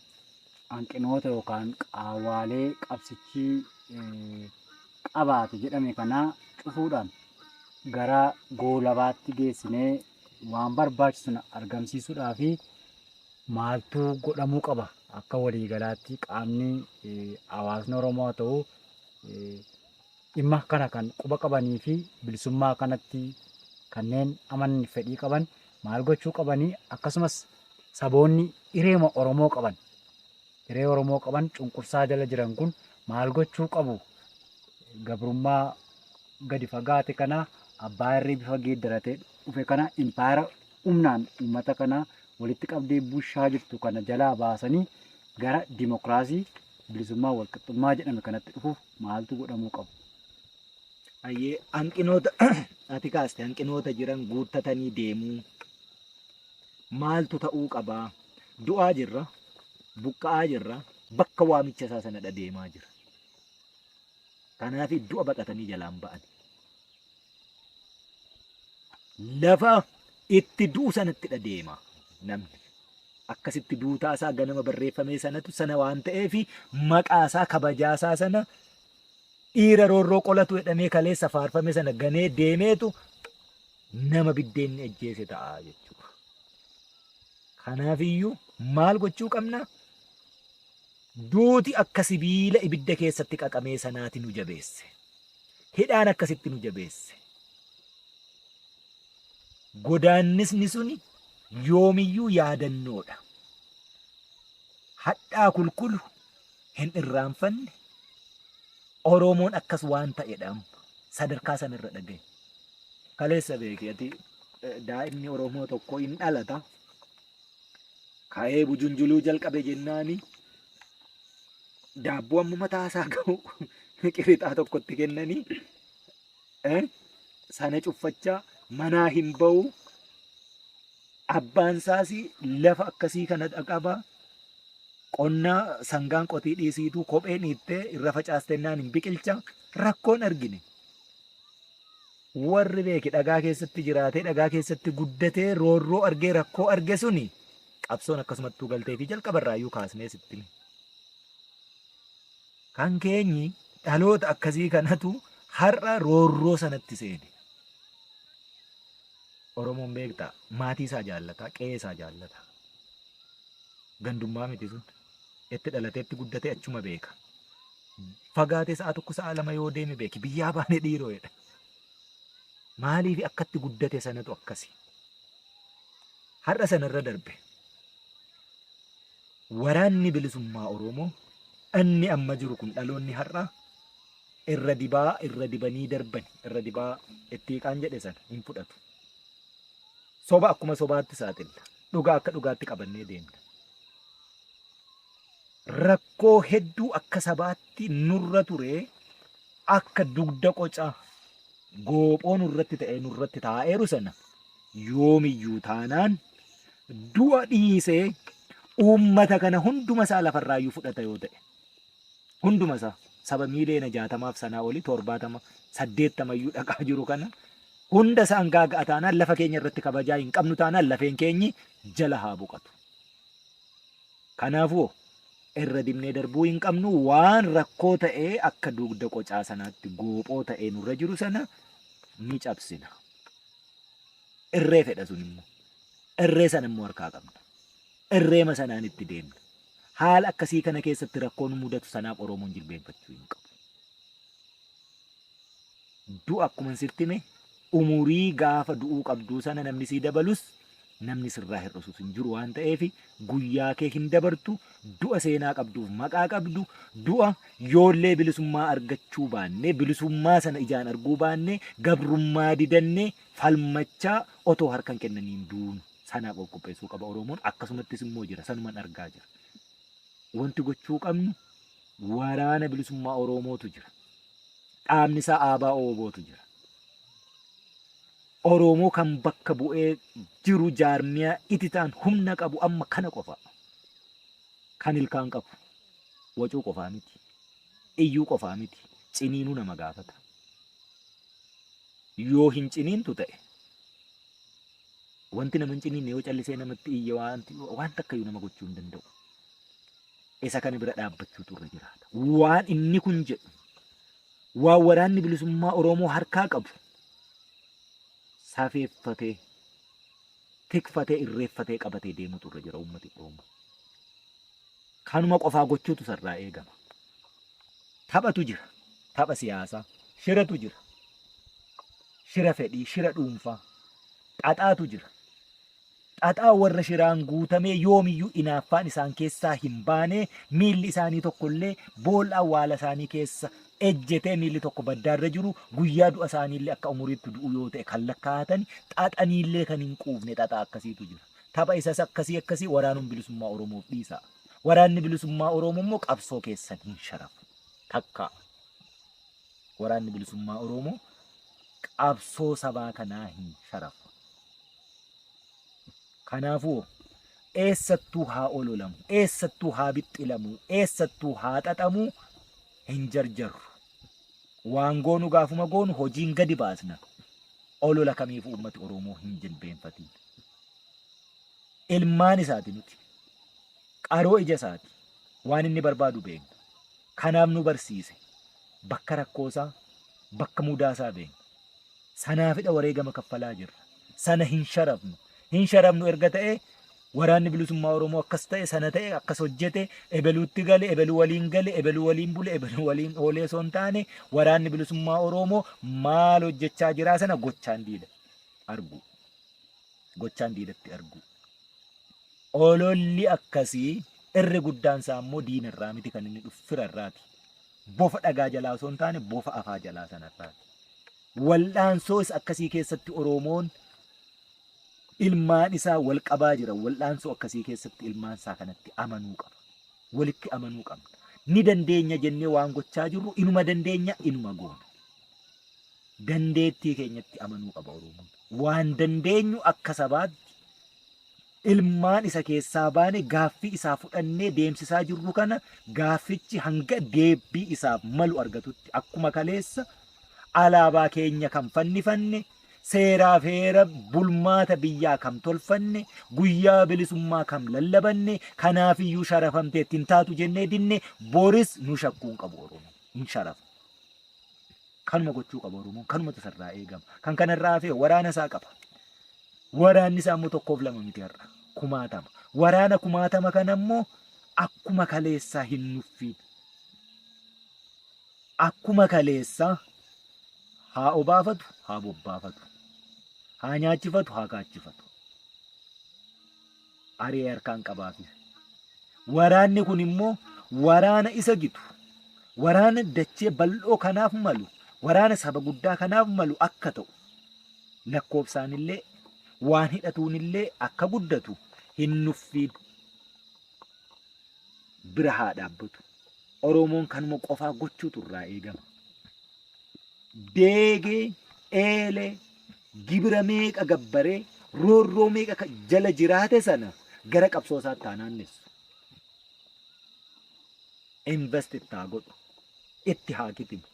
hanqinoota yookaan qaawwaalee qabsichi qabaate jedhame kanaa cufuudhaan gara goolabaatti geessinee waan barbaachisu argamsiisuudhaa fi maaltu godhamuu qaba? Akka waliigalaatti qaamni hawaasni Oromoo haa ta'u, dhimma kana kan quba qabanii fi bilisummaa kanatti kanneen amanni fedhii qaban maal gochuu qabanii? Akkasumas saboonni hireema Oromoo qaban, hiree Oromoo qaban cunqursaa jala jiran kun maal gochuu qabu? Gabrummaa gadi fagaate kana, abbaa irree bifa geeddaratee dhufe kana, impaayera humnaan uummata kana walitti qabdee bushaa jirtu kana jalaa baasanii gara dimokiraasii, bilisummaa, walqixxummaa jedhame kanatti dhufuuf maaltu godhamuu qabu? Ayyee, hanqinoota ati kaaste, hanqinoota jiran guuttatanii deemuu maaltu ta'uu qabaa? Du'aa jirra, buqqa'aa jirra, bakka waamicha isaa sanadha deemaa jira. Kanaaf du'a baqatanii jalaan ba'an. Lafa itti du'u sanattidha deema namni. Akkasitti duutaa isaa ganama barreeffamee sanatu sana waan ta'eef, maqaa isaa, kabajaa isaa sana, dhiira roorroo qolatu jedhamee kaleessa faarfame sana ganee deemeetu nama biddeenni ajjeese ta'a jechuudha. Kanaafiyyuu maal gochuu qabna? Duuti akka sibiila ibidda keessatti qaqamee sanaati nu jabeesse. Hidhaan akkasitti nu jabeesse. Godaannisni suni yoomiyyuu yaadannoodha. Hadhaa kulkulu hin irraanfanne. Oromoon akkas waan ta'edha amma. Sadarkaa sanarra dhagaye. Kaleessa beeki ati, daa'imni Oromoo tokko hin dhalata. Ka'ee bujunjuluu jalqabe jennaani daabboo amma mataa isaa ga'u qirixaa tokkotti kennanii sana cuffachaa manaa hin ba'u. Abbaan isaas lafa akkasii kana qaba. Qonna sangaan qotii dhiisiituu kopheen hiittee irra facaastennaan hin biqilcha. Rakkoon argine. Warri beeki dhagaa keessatti jiraatee dhagaa keessatti guddatee roorroo argee rakkoo arge suni qabsoon akkasumattuu galtee fi jalqabarraayyuu kaasnee sitti hime. Kan keenyi dhaloota akkasii kanatu har'a roorroo sanatti seene. Oromoon beektaa maatii isaa jaallata, qe'ee isaa jaallata. Gandummaa miti sun. Itti dhalatee itti guddatee achuma beeka. Fagaatee sa'a 1 sa'a 2 yoo deeme beeki biyyaa baane dhiiroo jedha. Maaliif akkatti guddate sanatu akkasi. Har'a sanarra darbe. Waraanni bilisummaa Oromoo inni amma jiru kun dhaloonni har'a irra dibaa irra dibanii darban irra dibaa itti hiiqaan jedhe sana hin fudhatu. Soba akkuma sobaatti saaxilla. Dhugaa akka dhugaatti qabannee deemna. Rakkoo hedduu akka sabaatti nurra ture akka dugda qocaa goophoo nurratti ta'ee nurratti taa'eeru sana yoomiyyuu taanaan du'a dhiisee uummata kana hunduma isaa lafarraayyuu fudhata yoo ta'e hunduma isaa saba miiliyoona 60f sanaa olii 70 80 iyyuu dhaqaa jiru kana hunda isaa gaaga'a taanaan lafa keenya irratti kabajaa hin qabnu taanaan lafeen keenyi jala haa boqatu. Kanaafuu irra dibnee darbuu hin qabnu waan rakkoo ta'ee akka dugda qocaa sanaatti goophoo ta'ee nurra jiru sana ni cabsina. Irree fedha sun immoo. Irree sana immoo harkaa qabna. Irreema sanaan itti deemna. Haala akkasii kana keessatti rakkoo nu mudatu sanaaf Oromoon jilbeenfachuu hin qabu. Du'a akkuma sitti hime umurii gaafa du'uu qabduu sana namni sii dabalus namni sirraa hir'isus hin jiru waan ta'eef guyyaa kee hin dabartu. Du'a seenaa qabduuf maqaa qabdu, du'a yoollee bilisummaa argachuu baanne, bilisummaa sana ijaan arguu baanne, gabrummaa didanne falmachaa otoo harkan kennaniin duunu sanaaf of qopheessuu qaba Oromoon. Akkasumattis immoo jira, sanuman argaa jira. Wanti gochuu qabnu waraana bilisummaa Oromootu jira. Dhaabni isaa ABO-WBOtu jira. Oromoo kan bakka bu'ee jiru jaarmiyaa ititaan humna qabu amma kana qofa. Kan ilkaan qabu. Wacuu qofaa miti. Iyyuu qofaa miti. Ciniinuu nama gaafata. Yoo hin ciniintu ta'e wanti nama hin ciniinne yoo callisee namatti iyye waan takkayyuu nama gochuu hin danda'u. Isa kana bira dhaabbachuutu irra jiraata. Waan inni kun jedhu waan waraanni bilisummaa Oromoo harkaa qabu safeeffatee tikfatee irreeffatee qabatee deemutu irra jira uummati Oromoo. Kanuma qofaa gochuutu sarraa eegama. Taphatu jira. Tapha siyaasaa. Shiratu jira. Shira fedhii, shira dhuunfaa. Xaxaatu jira. Xaxaa warra shiraan guutamee yoomiyyuu inaaffaan isaan keessaa hin baane, miilli isaanii tokkollee boolla awwaala isaanii keessa ejjetee miilli tokko baddaarra jiru, guyyaa du'a isaaniillee akka umuriitti du'u yoo ta'e kan lakkaa'atan xaxaniillee kan hin quufne xaxaa akkasiitu jira. Tapha isas akkasii akkasii waraanuun bilisummaa Oromoof dhiisa. Waraanni bilisummaa Oromoo immoo qabsoo keessan hin sharafu. Takkaa. Waraanni bilisummaa Oromoo qabsoo sabaa kanaa hin sharafu. Kanaafuu eessattuu haa ololamu, eessattuu haa bixxilamu, eessattuu haa xaxamu hin jarjarru. Waan goonu gaafuma goonu hojiin gadi baasna. Olola kamiifuu uummati Oromoo hin jilbeenfatiin. Ilmaan isaati nuti. Qaroo ija isaati. Waan inni barbaadu beekna. Kanaaf nu barsiise. Bakka rakkoosaa, bakka mudaasaa beekna. Sanaafidha wareegama kaffalaa jirra. Sana hin sharafnu. Hin sharafnu erga ta'e waraanni bilisummaa Oromoo akkas ta'e sana ta'e akkas hojjete ebeluutti gale ebeluu waliin gale ebeluu waliin bule ebeluu waliin oolee osoo hin taane waraanni bilisummaa Oromoo maal hojjechaa jiraa sana gochaan diida argu. Gochaan diidatti argu. Ololli akkasii irri guddaan isaa immoo diinarraa miti kan inni dhufu firarraati. Bofa dhagaa jalaa osoo hin taane bofa afaa jalaa sanarraati. Wal'aansoo isa akkasii keessatti Oromoon ilmaan isaa wal qabaa jira. Wal'aansoo akkasii keessatti ilmaan isaa kanatti amanuu qaba. Walitti amanuu qabna. Ni dandeenya jennee waan gochaa jirru inuma dandeenya inuma goona. Dandeettii keenyatti amanuu qaba Oromoon. Waan dandeenyu akka sabaatti ilmaan isa keessaa baane gaaffii isaa fudhannee deemsisaa jirru kana gaaffichi hanga deebbii isaaf malu argatutti akkuma kaleessa Alaabaa keenya kan fannifanne, seeraaf heera bulmaata biyyaa kam tolfanne, guyyaa bilisummaa kam lallabanne, kanaafiyyuu sharafamteetti hin taatu jennee dinne. Boris nu shakkuu hin qabu Oromoon. Hin sharafu. Kanuma gochuu qaba Oromoon. Kanumatu isarraa eegama. Kan kanarraa hafee waraana isaa qaba. Waraanni isaa immoo tokkoof lama miti har'a. Kumaatama. Waraana kumaatama kana immoo akkuma kaleessaa hin nuffiin. Akkuma kaleessaa haa obaafatu, haa bobbaafatu. Haa nyaachifatu, haa kaachifatu. Ari'ee harkaan qabaafi. Waraanni kun immoo waraana isa gitu, waraana dachee bal'oo kanaaf malu, waraana saba guddaa kanaaf malu akka ta'u, lakkoofsaanillee waan hidhatuunillee akka guddatu hin nuffiin, bira haa dhaabbatu. Oromoon kanuma qofaa gochuutu irraa eegama. Deegee, eelee, gibira meeqa gabbaree, roorroo meeqa jala jiraate sana gara qabsoo isaatti haa naannessu. Invest itti haa godhu. Itti haa kitimu.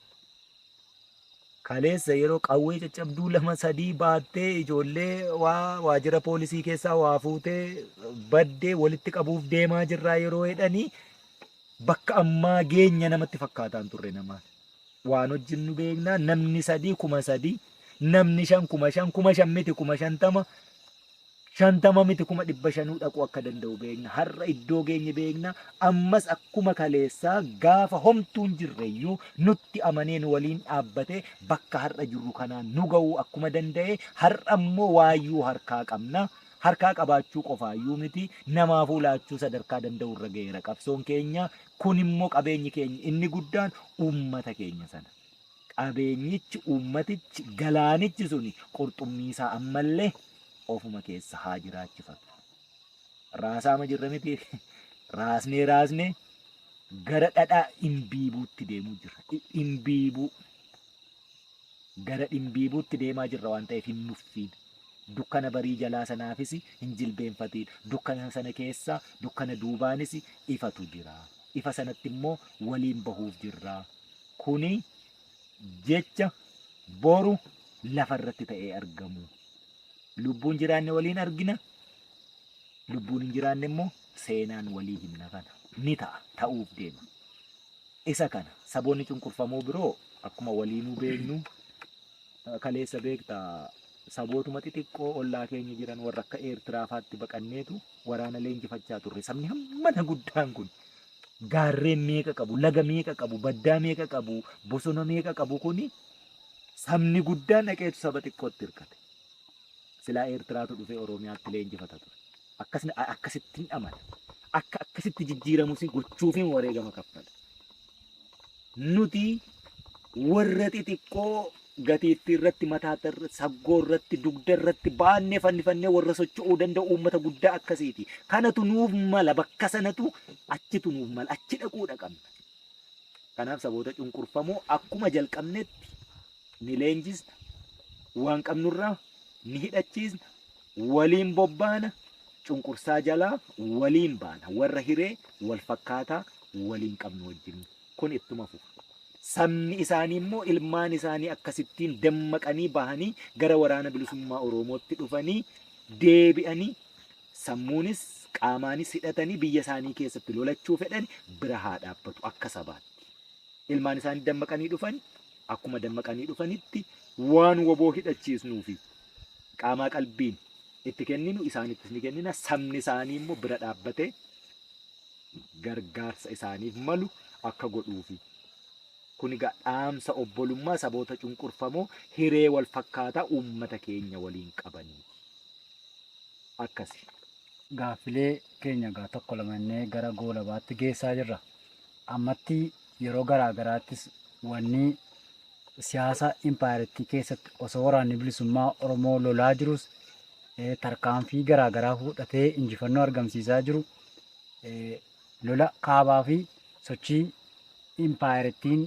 Kaleessa yeroo qawwee caccabduu lama sadii baattee, ijoollee waa waajjira poolisii keessaa waa fuutee baddee walitti qabuuf deemaa jirraa yeroo jedhanii, bakka ammaa geenya namatti fakkaataan turre namaan. Waan hojjennu beeknaa, namni sadii 3,000, namni shan 5,000, 5,000 miti 50,000, 50 miti 500,000 dhaquu akka danda'u beekna. Har'a iddoo geenye beekna. Ammas akkuma kaleessaa gaafa homtuun jirreyyuu nutti amanee nu waliin dhaabbatee bakka har'a jirru kanaan nu ga'uu akkuma danda'e, har'a immoo waayyuu harkaa qabna. Harkaa qabaachuu qofaayyuu miti, namaafuu laachuu sadarkaa danda'u irra ga'eera qabsoon keenya. Kun immoo qabeenyi keenya inni guddaan uummata keenya sana. Qabeenyichi, uummatichi, galaanichi suni qurxummii isaa ammallee ofuma keessa haa jiraachifatu. Raasaama jirra miti, raasnee raasnee gara dhadhaa dhimbiibuutti deemuu jirra. Dhimbiibuu. Gara dhimbiibuutti deemaa jirra waan ta'eef hin nuffiin. Dukkana barii jalaa sanaafis hin jilbeenfatiin. Dukkana sana keessa, dukkana duubaanis ifatu jira. Ifa sanatti immoo waliin bahuuf jirra. Kuni jecha boru lafarratti ta'ee argamu. Lubbuun jiraanne waliin argina. Lubbuun hin jiraanne immoo seenaan walii himna kana. Ni ta'a, ta'uuf deema. Isa kana saboonni cunqurfamoo biroo akkuma waliinuu beeknu, kaleessa beektaa, sabootuma xixiqqoo ollaa keenya jiran warra akka Eertiraa faatti baqanneetu waraana leenjifachaa turre. Sabni hammana guddaan kun, gaarreen meeqa qabu, laga meeqa qabu, baddaa meeqa qabu, bosona meeqa qabu kuni, sabni guddaan dhaqeetu saba xiqqootti hirkate. Silaa Eertiraatu dhufee Oromiyaatti leenjifata ture. Akkasni akkasitti hin amana. Akka akkasitti jijjiiramus gochuufin wareegama kaffala. Nuti warra xixiqqoo gatiittii irratti, mataa irratti, saggoo irratti, dugda irratti baannee fannifannee warra socho'uu danda'u uummata guddaa akkasiiti. Kanatu nuuf mala, bakka sanatu achitu nuuf mala, achi dhaquudha qabna. Kanaaf saboota cunqurfamoo akkuma jalqabnetti ni leenjisna, waan qabnurraa ni hidhachiisna, waliin bobbaana, cunqursaa jalaa waliin baana, warra hiree wal fakkaataa waliin qabnu wajjin kun ittuma fufa. Sabni isaanii immoo ilmaan isaanii akkasittiin dammaqanii bahanii gara Waraana Bilisummaa Oromootti dhufanii deebi'anii sammuunis qaamaanis hidhatanii biyya isaanii keessatti lolachuu fedhan bira haa dhaabbatu akka sabaatti. Ilmaan isaanii dammaqanii dhufan, akkuma dammaqanii dhufanitti waan woboo hidhachiisnuu fi qaamaa qalbiin itti kenninu isaanittis ni kennina. Sabni isaanii immoo bira dhaabbatee gargaarsa isaaniif malu akka godhuufi. Kun egaa dhaamsa obbolummaa saboota cunqurfamoo hiree wal fakkaataa uummata keenya waliin qabaniiti. Akkasi. Gaaffilee keenya egaa tokko lama jennee gara goolabaatti geessaa jirra. Ammatti yeroo garaa garaattis wanni siyaasa impaayerittii keessatti osoo Waraanni Bilisummaa Oromoo lolaa jirus, tarkaanfii garaa garaa fudhatee injifannoo argamsiisaa jiru, lola kaabaa fi sochii impaayerittiin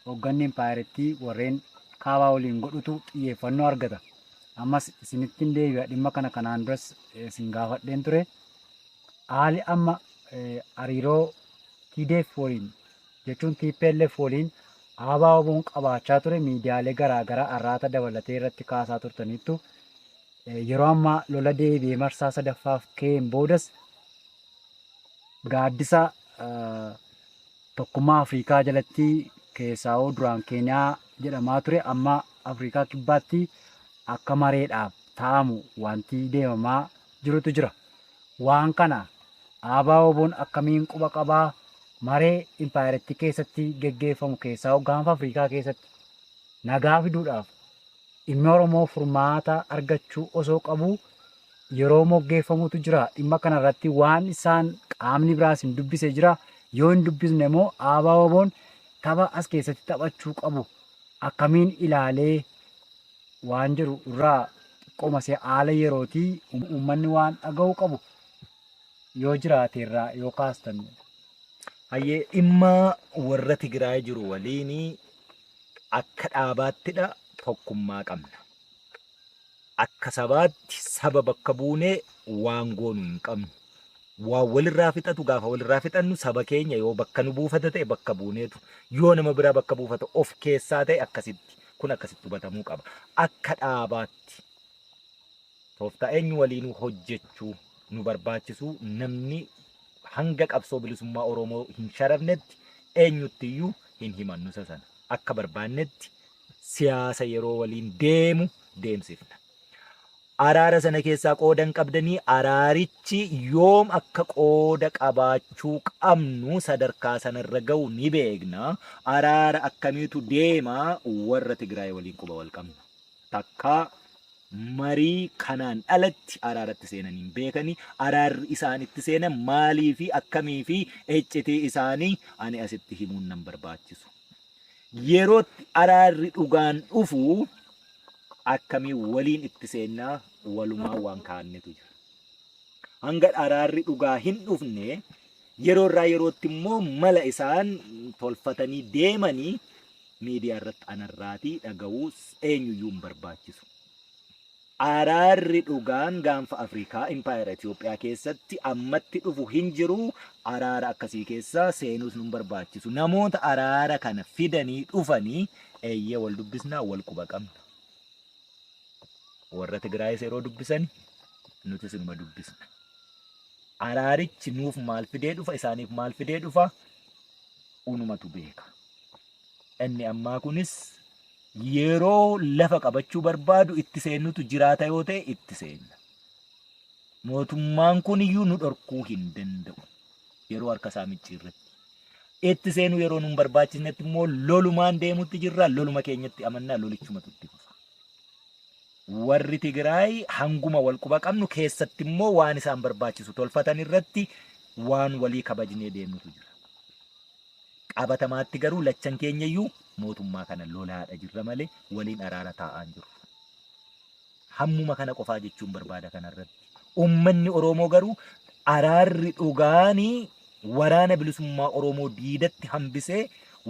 hoogganni impaayerittii warreen kaabaa waliin godhutu xiyyeeffannoo argata. Ammas isinittiin deebi'a, dhimma kana kanaan duras isin gaafadheen ture. Haalli amma hariiroo TDF waliin jechuun TPLF waliin ABO'n qabaachaa ture miidiyaalee garaagaraa Arraata dabalatee irratti kaasaa turtaniittu. Yeroo ammaa lola deebi'ee marsaa sadaffaaf ka'een boodas gaaddisa tokkummaa Afrikaa jalatti keessaa'uu duraan Keeniyaa jedhamaa ture amma Afrikaa Kibbaatti akka mareedhaaf taa'amu wanti deemamaa jirutu jira. Waan kana ABO'n akkamiin quba qabaa maree impaayerattii keessatti geggeeffamu keessaa gaanfa Afrikaa keessatti nagaa fiduudhaaf dhimmi Oromoo furmaata argachuu osoo qabu yeroo moggeeffamutu jira. Dhimma kanarratti waan isaan qaamni biraas hin dubbise jira. Yoo hin dubbisne immoo ABO'n tapha as keessatti taphachuu qabu akkamiin ilaalee waan jiru irraa xiqqooma haala yerootii uummanni waan dhaga'uu qabu yoo jiraate irraa yoo kaastan. Hayyee, dhimma warra Tigraay jiru waliin akka dhaabaattidha tokkummaa qabna. Akka sabaatti saba bakka buunee waan goonu hin qabnu. Waan walirraa fixatu gaafa walirraa fixannu saba keenya yoo bakka nu buufata ta'e bakka buuneetu, yoo nama biraa bakka buufata of keessaa ta'e akkasitti, kun akkasitti hubatamuu qaba. Akka dhaabaatti tooftaa eenyu waliinuu hojjechuu nu barbaachisu, namni hanga qabsoo bilisummaa Oromoo hin sharafnetti eenyuttiyyuu hin himannu isa sana. Akka barbaannetti siyaasa yeroo waliin deemu deemsifna. Araara sana keessaa qooda hin qabdanii, araarichi yoom akka qooda qabaachuu qabnu sadarkaa sanarra ga'u ni beekna. Araara akkamiitu deema, warra Tigraay waliin quba wal qabna. Takka marii kanaan alatti araaratti seenan hin beekani. Araarri isaan itti seenan maalii fi akkamii fi iccitii isaanii ani asitti himuun nan barbaachisu. Yerootti araarri dhugaan dhufu akkamii waliin itti seennaa walumaa waan kaa'annetu jira. Hanga araarri dhugaa hin dhufne yeroo irraa yerootti immoo mala isaan tolfatanii deemanii miidiyaa irratti anarraatii dhaga'uu eenyuyyuu hin barbaachisu. Araarri dhugaan gaanfa Afrikaa impaayera Itoophiyaa keessatti ammatti dhufu hin jiru. Araara akkasii keessa seenuus nu barbaachisu. Namoota araara kana fidanii dhufanii eeyyee wal dubbisnaa, wal quba qabna. Warra Tigraayis yeroo dubbisan nutis inuma dubbisna. Araarichi nuuf maal fidee dhufa, isaaniif maal fidee dhufa, unumatu beeka. Inni ammaa kunis yeroo lafa qabachuu barbaadu itti seennutu jiraata yoo ta'e itti seenna. Mootummaan kun iyyuu nu dhorkuu hin danda'u. Yeroo harka isaa micciirratti. Itti seenuu yeroo nu hin barbaachisnetti immoo lolumaan deemutti jirra. Loluma keenyatti amannaa, lolichumatu itti fufa. Warri Tigraay hanguma wal quba qabnu keessatti immoo waan isaan barbaachisu tolfatan irratti waan walii kabajnee deemnutu jira. Qabatamaatti garuu lachan keenya iyyuu mootummaa kana lolaadha jirra malee waliin araara taa'aa hin jirru. Hammuma kana qofaa jechuun barbaada kanarratti. Uummanni Oromoo garuu araarri dhugaanii waraana bilisummaa Oromoo diidatti hambisee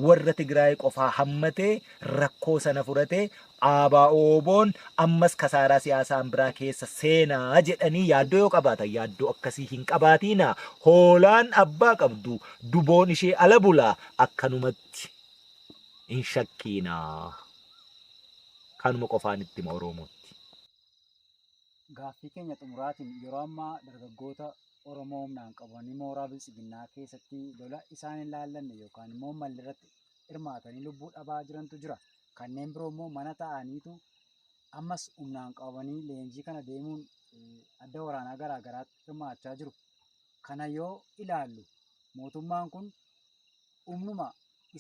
warra Tigraay qofaa hammatee rakkoo sana furatee ABO'n ammas kasaaraa siyaasaan biraa keessa seenaa jedhanii yaaddoo yoo qabaatan, yaaddoo akkasii hin qabaatiina. Hoolaan abbaa qabdu duboon ishee ala bulaa, akkanumatti hin shakkiinaa. Kanuma qofaan itti hima Oromootti. Gaaffii keenya xumuraatiin, yeroo ammaa dargaggoota Oromoo humnaan qabanii mooraa biltsiginnaa keessatti lola isaan hin laallanne yookaan immoo malli irratti hirmaatanii lubbuu dhabaa jirantu jira. Kanneen biroo immoo mana taa'aniitu ammas humnaan qabamanii leenjii kana deemuun adda waraanaa garaa garaatti hirmaachaa jiru. Kana yoo ilaallu mootummaan kun humnuma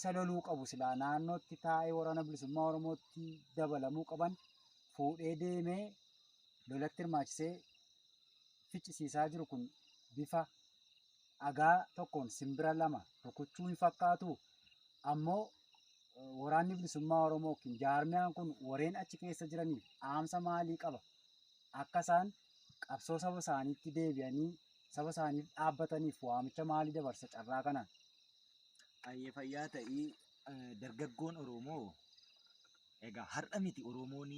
isa loluu qabu silaa naannootti taa'ee waraana bilisummaa Oromootti dabalamuu qaban fuudhee deemee lolatti hirmaachisee ficcisiisaa jiru kun bifa dhagaa tokkoon simbira lama rukuchuu hin fakkaatu. Ammoo waraanni bilisummaa Oromoo yookiin jaarmiyaan kun warreen achi keessa jiraniif dhaamsa maalii qaba? Akka isaan qabsoo saba isaaniitti deebi'anii saba isaaniif dhaabbataniif waamicha maalii dabarsa carraa kanaan? Ayyee, fayyaa ta'ii. Dargaggoon Oromoo egaa har'a miti Oromoon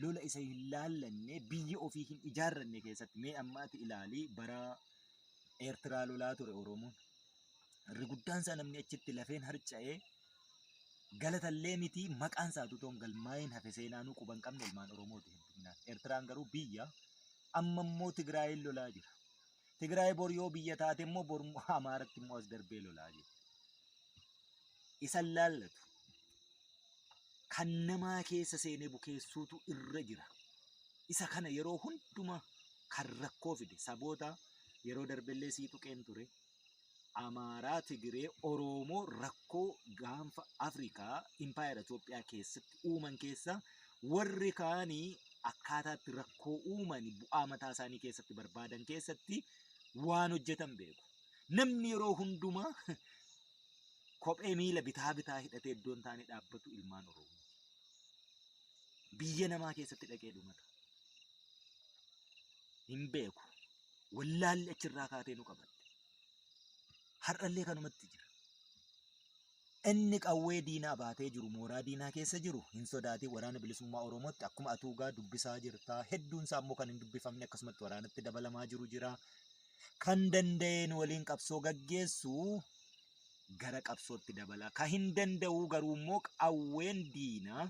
lola isa hin laallanne biyya ofii hin ijaarranne keessatti. Mee amma ati ilaali, bara Eertiraa lolaa ture Oromoon. Irri guddaan isaa namni achitti lafeen harca'ee Galatallee miti maqaan isaatu toon galmaa'een hafe seenaanuu quban qabne ilmaan Oromooti hedduminaan. Eertiraan garuu biyya amma immoo Tigraayin lolaa jira. Tigraay bor yoo biyya taate immoo bor Amaaratti immoo as darbee lolaa jira. Isan laallatu. Kan namaa keessa seenee bukeessuutu irra jira. Isa kana yeroo hundumaa kan rakkoo fide saboota yeroo darbellee sii tuqeen ture. Amaaraa, Tigiree, Oromoo rakkoo gaanfa Afrikaa impaayera Itoophiyaa keessatti uuman keessa warri kaanii akkaataatti rakkoo uuman bu'aa mataa isaanii keessatti barbaadan keessatti waan hojjetan beeku. Namni yeroo hundumaa kophee miila bitaa bitaa hidhatee iddoo hin taane dhaabbatu ilmaan Oromoo. Biyya namaa keessatti dhaqee dhumata. Hin beeku. Wallaalli achirraa kaatee nu qabatte. Har'allee kanumatti jira. Inni qawwee diinaa baatee jiru mooraa diinaa keessa jiru hin sodaatin waraana bilisummaa Oromootti akkuma atuugaa dubbisaa jirta. Hedduun isaa immoo kan hin dubbifamne akkasumatti waraanatti dabalamaa jiru jira. Kan danda'een waliin qabsoo gaggeessu gara qabsootti dabala. Kan hin danda'u garuu immoo qawween diinaa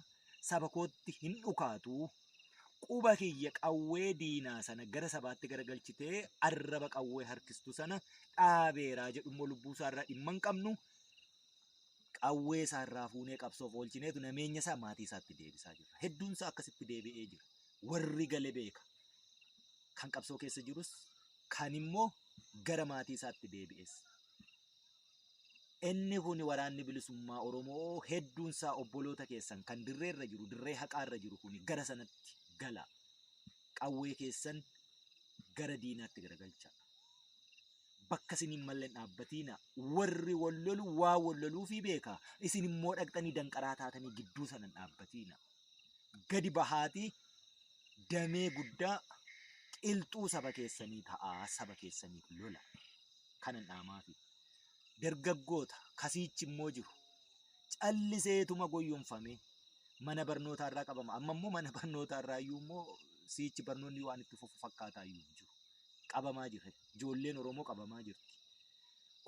saba kootti hin dhukaatu. Quba kiyya qawwee diinaa sana gara sabaatti garagalchitee arraba qawwee harkistu sana dhaabeeraa jedhu immoo lubbuu isaarraa dhimma hin qabnu. Qawwee isaarraa fuunee qabsoof oolchineetu nameenya isaa maatii isaatti deebisaa jirra. Hedduun isaa akkasitti deebi'ee jira. Warri gale beeka. Kan qabsoo keessa jirus kan immoo gara maatii isaatti deebi'es. Inni kun waraanni bilisummaa Oromoo hedduun isaa obboloota keessan kan dirreerra jiru, dirree haqaarra jiru kun gara sanatti gala. Qawwee keessan gara diinaatti garagalcha. Bakka isin hin malle hin dhaabbatiina. Warri wal lolu waa wal loluufii beeka. Isin immoo dhaqxanii danqaraa taatanii gidduu sana hin dhaabbatiina. Gadi bahaatii damee guddaa qilxuu saba keessanii ta'aa saba keessaniif lola. Kanan dhaamaafi. Dargaggoota kasiichi immoo jiru. Calliseetuma goyyomfame mana barnootaa irraa qabama. Amma immoo mana barnootaa irraa iyyuu immoo siichi barnoonni waan itti fufu fakkaataa iyyuu hin jiru. Qabamaa jira. Ijoolleen Oromoo qabamaa jirti.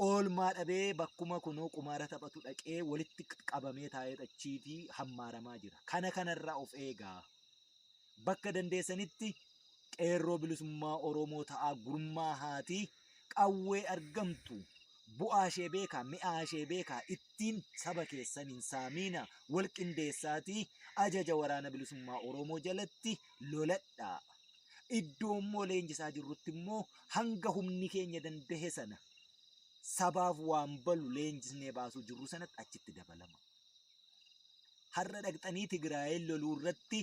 Oolmaa dhabee bakkuma kunoo qumaara taphatu dhaqee walitti qabamee taa'ee achiitii hammaaramaa jira. Kana kanarraa of eegaa. Bakka dandeessanitti qeerroo bilisummaa Oromoo ta'aa gurmaa haatii qawwee argamtu bu'aa ishee beekaa mi'aa ishee beekaa ittiin saba keessan hin saamiina wal qindeessaatii ajaja waraana bilisummaa Oromoo jalatti loladhaa. Iddoo immoo leenjisaa jirrutti immoo hanga humni keenya danda'e sana sabaaf waan balu leenjisnee baasuu jirru sanatti achitti dabalama. Har'a dhaqxanii Tigraayin loluu irratti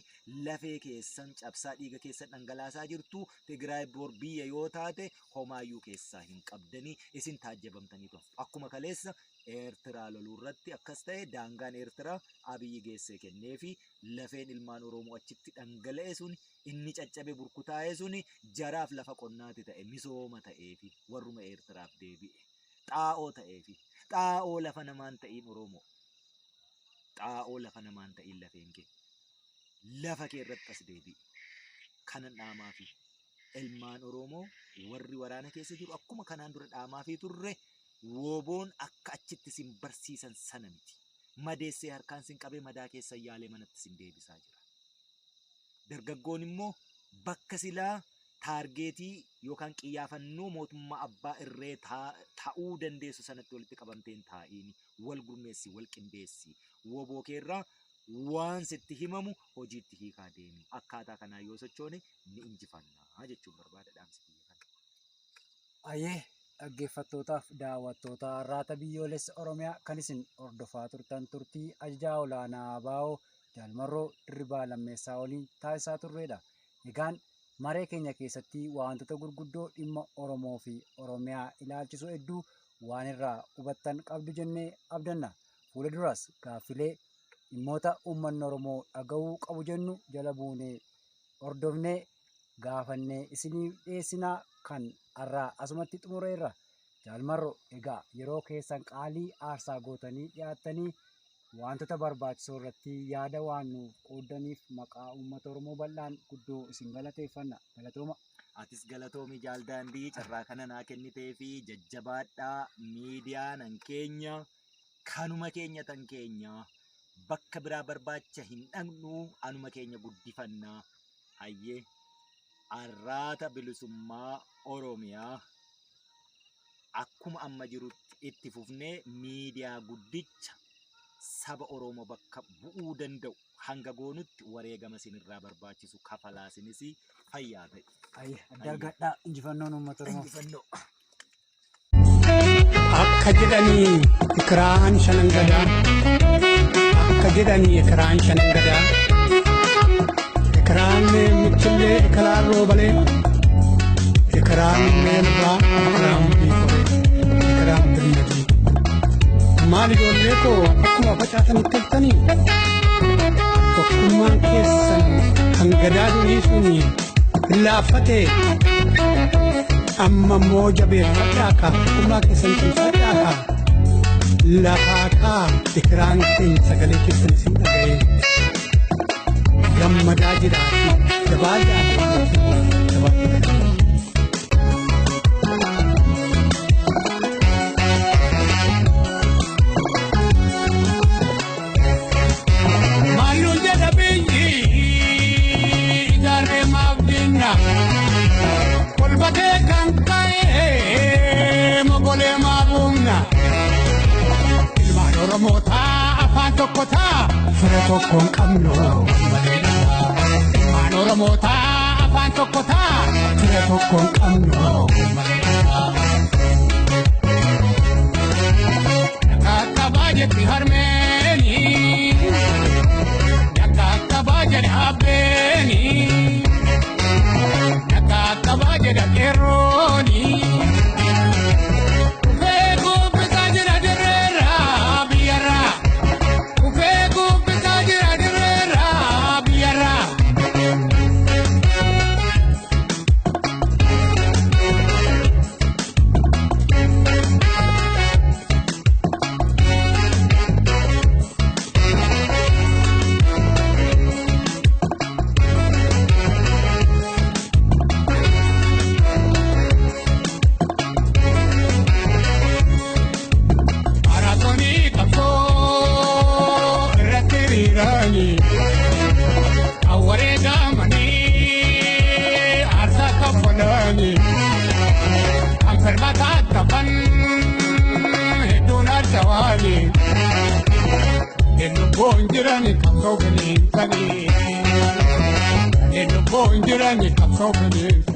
lafee keessan cabsaa dhiiga keessan dhangalaasaa jirtu. Tigraay bor biyya yoo taate homaayyuu keessaa hin qabdanii isin taajjabamtanii haftu. Akkuma kaleessa Eertiraa loluu irratti akkas ta'e daangaan Eertiraa Abiyyi geessee kennee fi lafeen ilmaan Oromoo achitti dhangala'e sun inni caccabe burkutaa'e sun jaraaf lafa qonnaati ta'e misooma ta'eefi warruma Eertiraaf deebi'e. Xaa'oo ta'eefi xaa'oo lafa namaan ta'iin Oromoo. Xaa'oo lafa namaan ta'iin lafeen kee. Lafa kee irratti as deebi'i. Kanan dhaamaa fi ilmaan Oromoo warri waraana keessa jiru akkuma kanaan dura dhaamaa fi turre woboon akka achitti sin barsiisan sana miti. Madeessee harkaan sin qabee madaa keessa yaalee manatti sin deebisaa jira. Dargaggoon immoo bakka silaa taargeetii yookaan qiyyaafannoo mootummaa abbaa irree ta'uu dandeessu sanatti walitti qabamteen taa'iin wal gurmeessi wal qindeessi. Woboo keerraa waan sitti himamu hojiitti hiikaa deemi. Akkaataa kanaa yoo sochoone ni injifannaa jechuun barbaada dhaamsi kiyya kana. Ayyee dhaggeeffattootaaf daawwattoota Arraata Biyyoolessa Oromiyaa kan isin hordofaa turtan turtii ajajaa olaanaa ABO Jaal Marroo Dirribaa Lammeessaa waliin taasisaa turredha. Egaan maree keenya keessatti wantoota gurguddoo dhimma Oromoo fi Oromiyaa ilaalchisu hedduu waan irraa hubattan qabdu jennee abdanna. Fuula duraas gaaffilee dhimmoota uummanni Oromoo dhaga'uu qabu jennu jala buunee hordofnee gaafannee isiniif dhiyeessinaa kan har'aa asumatti xumureerra. Jaal Marroo egaa yeroo keessan qaalii aarsaa gootanii dhiyaattanii wantoota barbaachisoo irratti yaada waan nuuf qooddaniif maqaa uummata Oromoo bal'aan guddoo isin galateeffanna. Galatooma. Atis galatoomi Jaal Daandii carraa kana naa kennitee fi jajjabaadhaa miidiyaa nan keenya kanuma keenya tan keenya Bakka biraa barbaacha hin dhaqnu, anuma keenya guddifannaa. Hayyee, Arraata Bilisummaa Oromiyaa akkuma amma jirutti itti fufnee miidiyaa guddicha saba Oromoo bakka bu'uu danda'u hanga goonutti wareegama isinirraa barbaachisu kafalaa, isinis fayyaa ta'e. Ayyee, adda argadhaa, injifannoon uummata Oromoo. Injifannoo. Akka jedhanii ikiraan shanan gadaa, akka jedhanii ikiraan shanan gadaa, ikiraan michillee, ikiraan roobalee, ikiraan meelbaa, ikiraan biikoree, ikiraan birmadii. Maal ijoollee koo, akkuma facaatanitti haftanii? Tokkummaan keessan kan gadaa durii suni hin laaffate. Amma immoo jabeeffadhaa kaa, tokkummaa keessan cimsadhaa kaa, lafaa kaa. Ikiraan keenya sagalee keessan isin dhaga'ee gammadaa jiraati. Jabaadhaa, jabaadhaa. Maalluun jedha biyyi ijaarree maaf dinna? Kolbatee kan ka'e mogolee maabuumna? Ilmaan Oromootaa afaan tokko taa, fira tokko hin qabnu malee. Ilmaan Oromootaa afaan tokko taa, fira tokko hin qabnu malee. Akka jetti harmeeni, yakka akka jedhe abbeeni, yakka akka jedha qeerrooni. Ufee gubbisaa jira dirreerra biyyarra. Ufee gubbisaa jira dirreerra biyyarra. Maraatoonii qabsoo irratti hiriiranii, awwaree gaamanii aarsaa kaffalanii, kan firmataa taphan hedduun arjawaanii, lubbuun jirani qabsoo finiinsanii, lubbuun jirani qabsoo finiinsanii.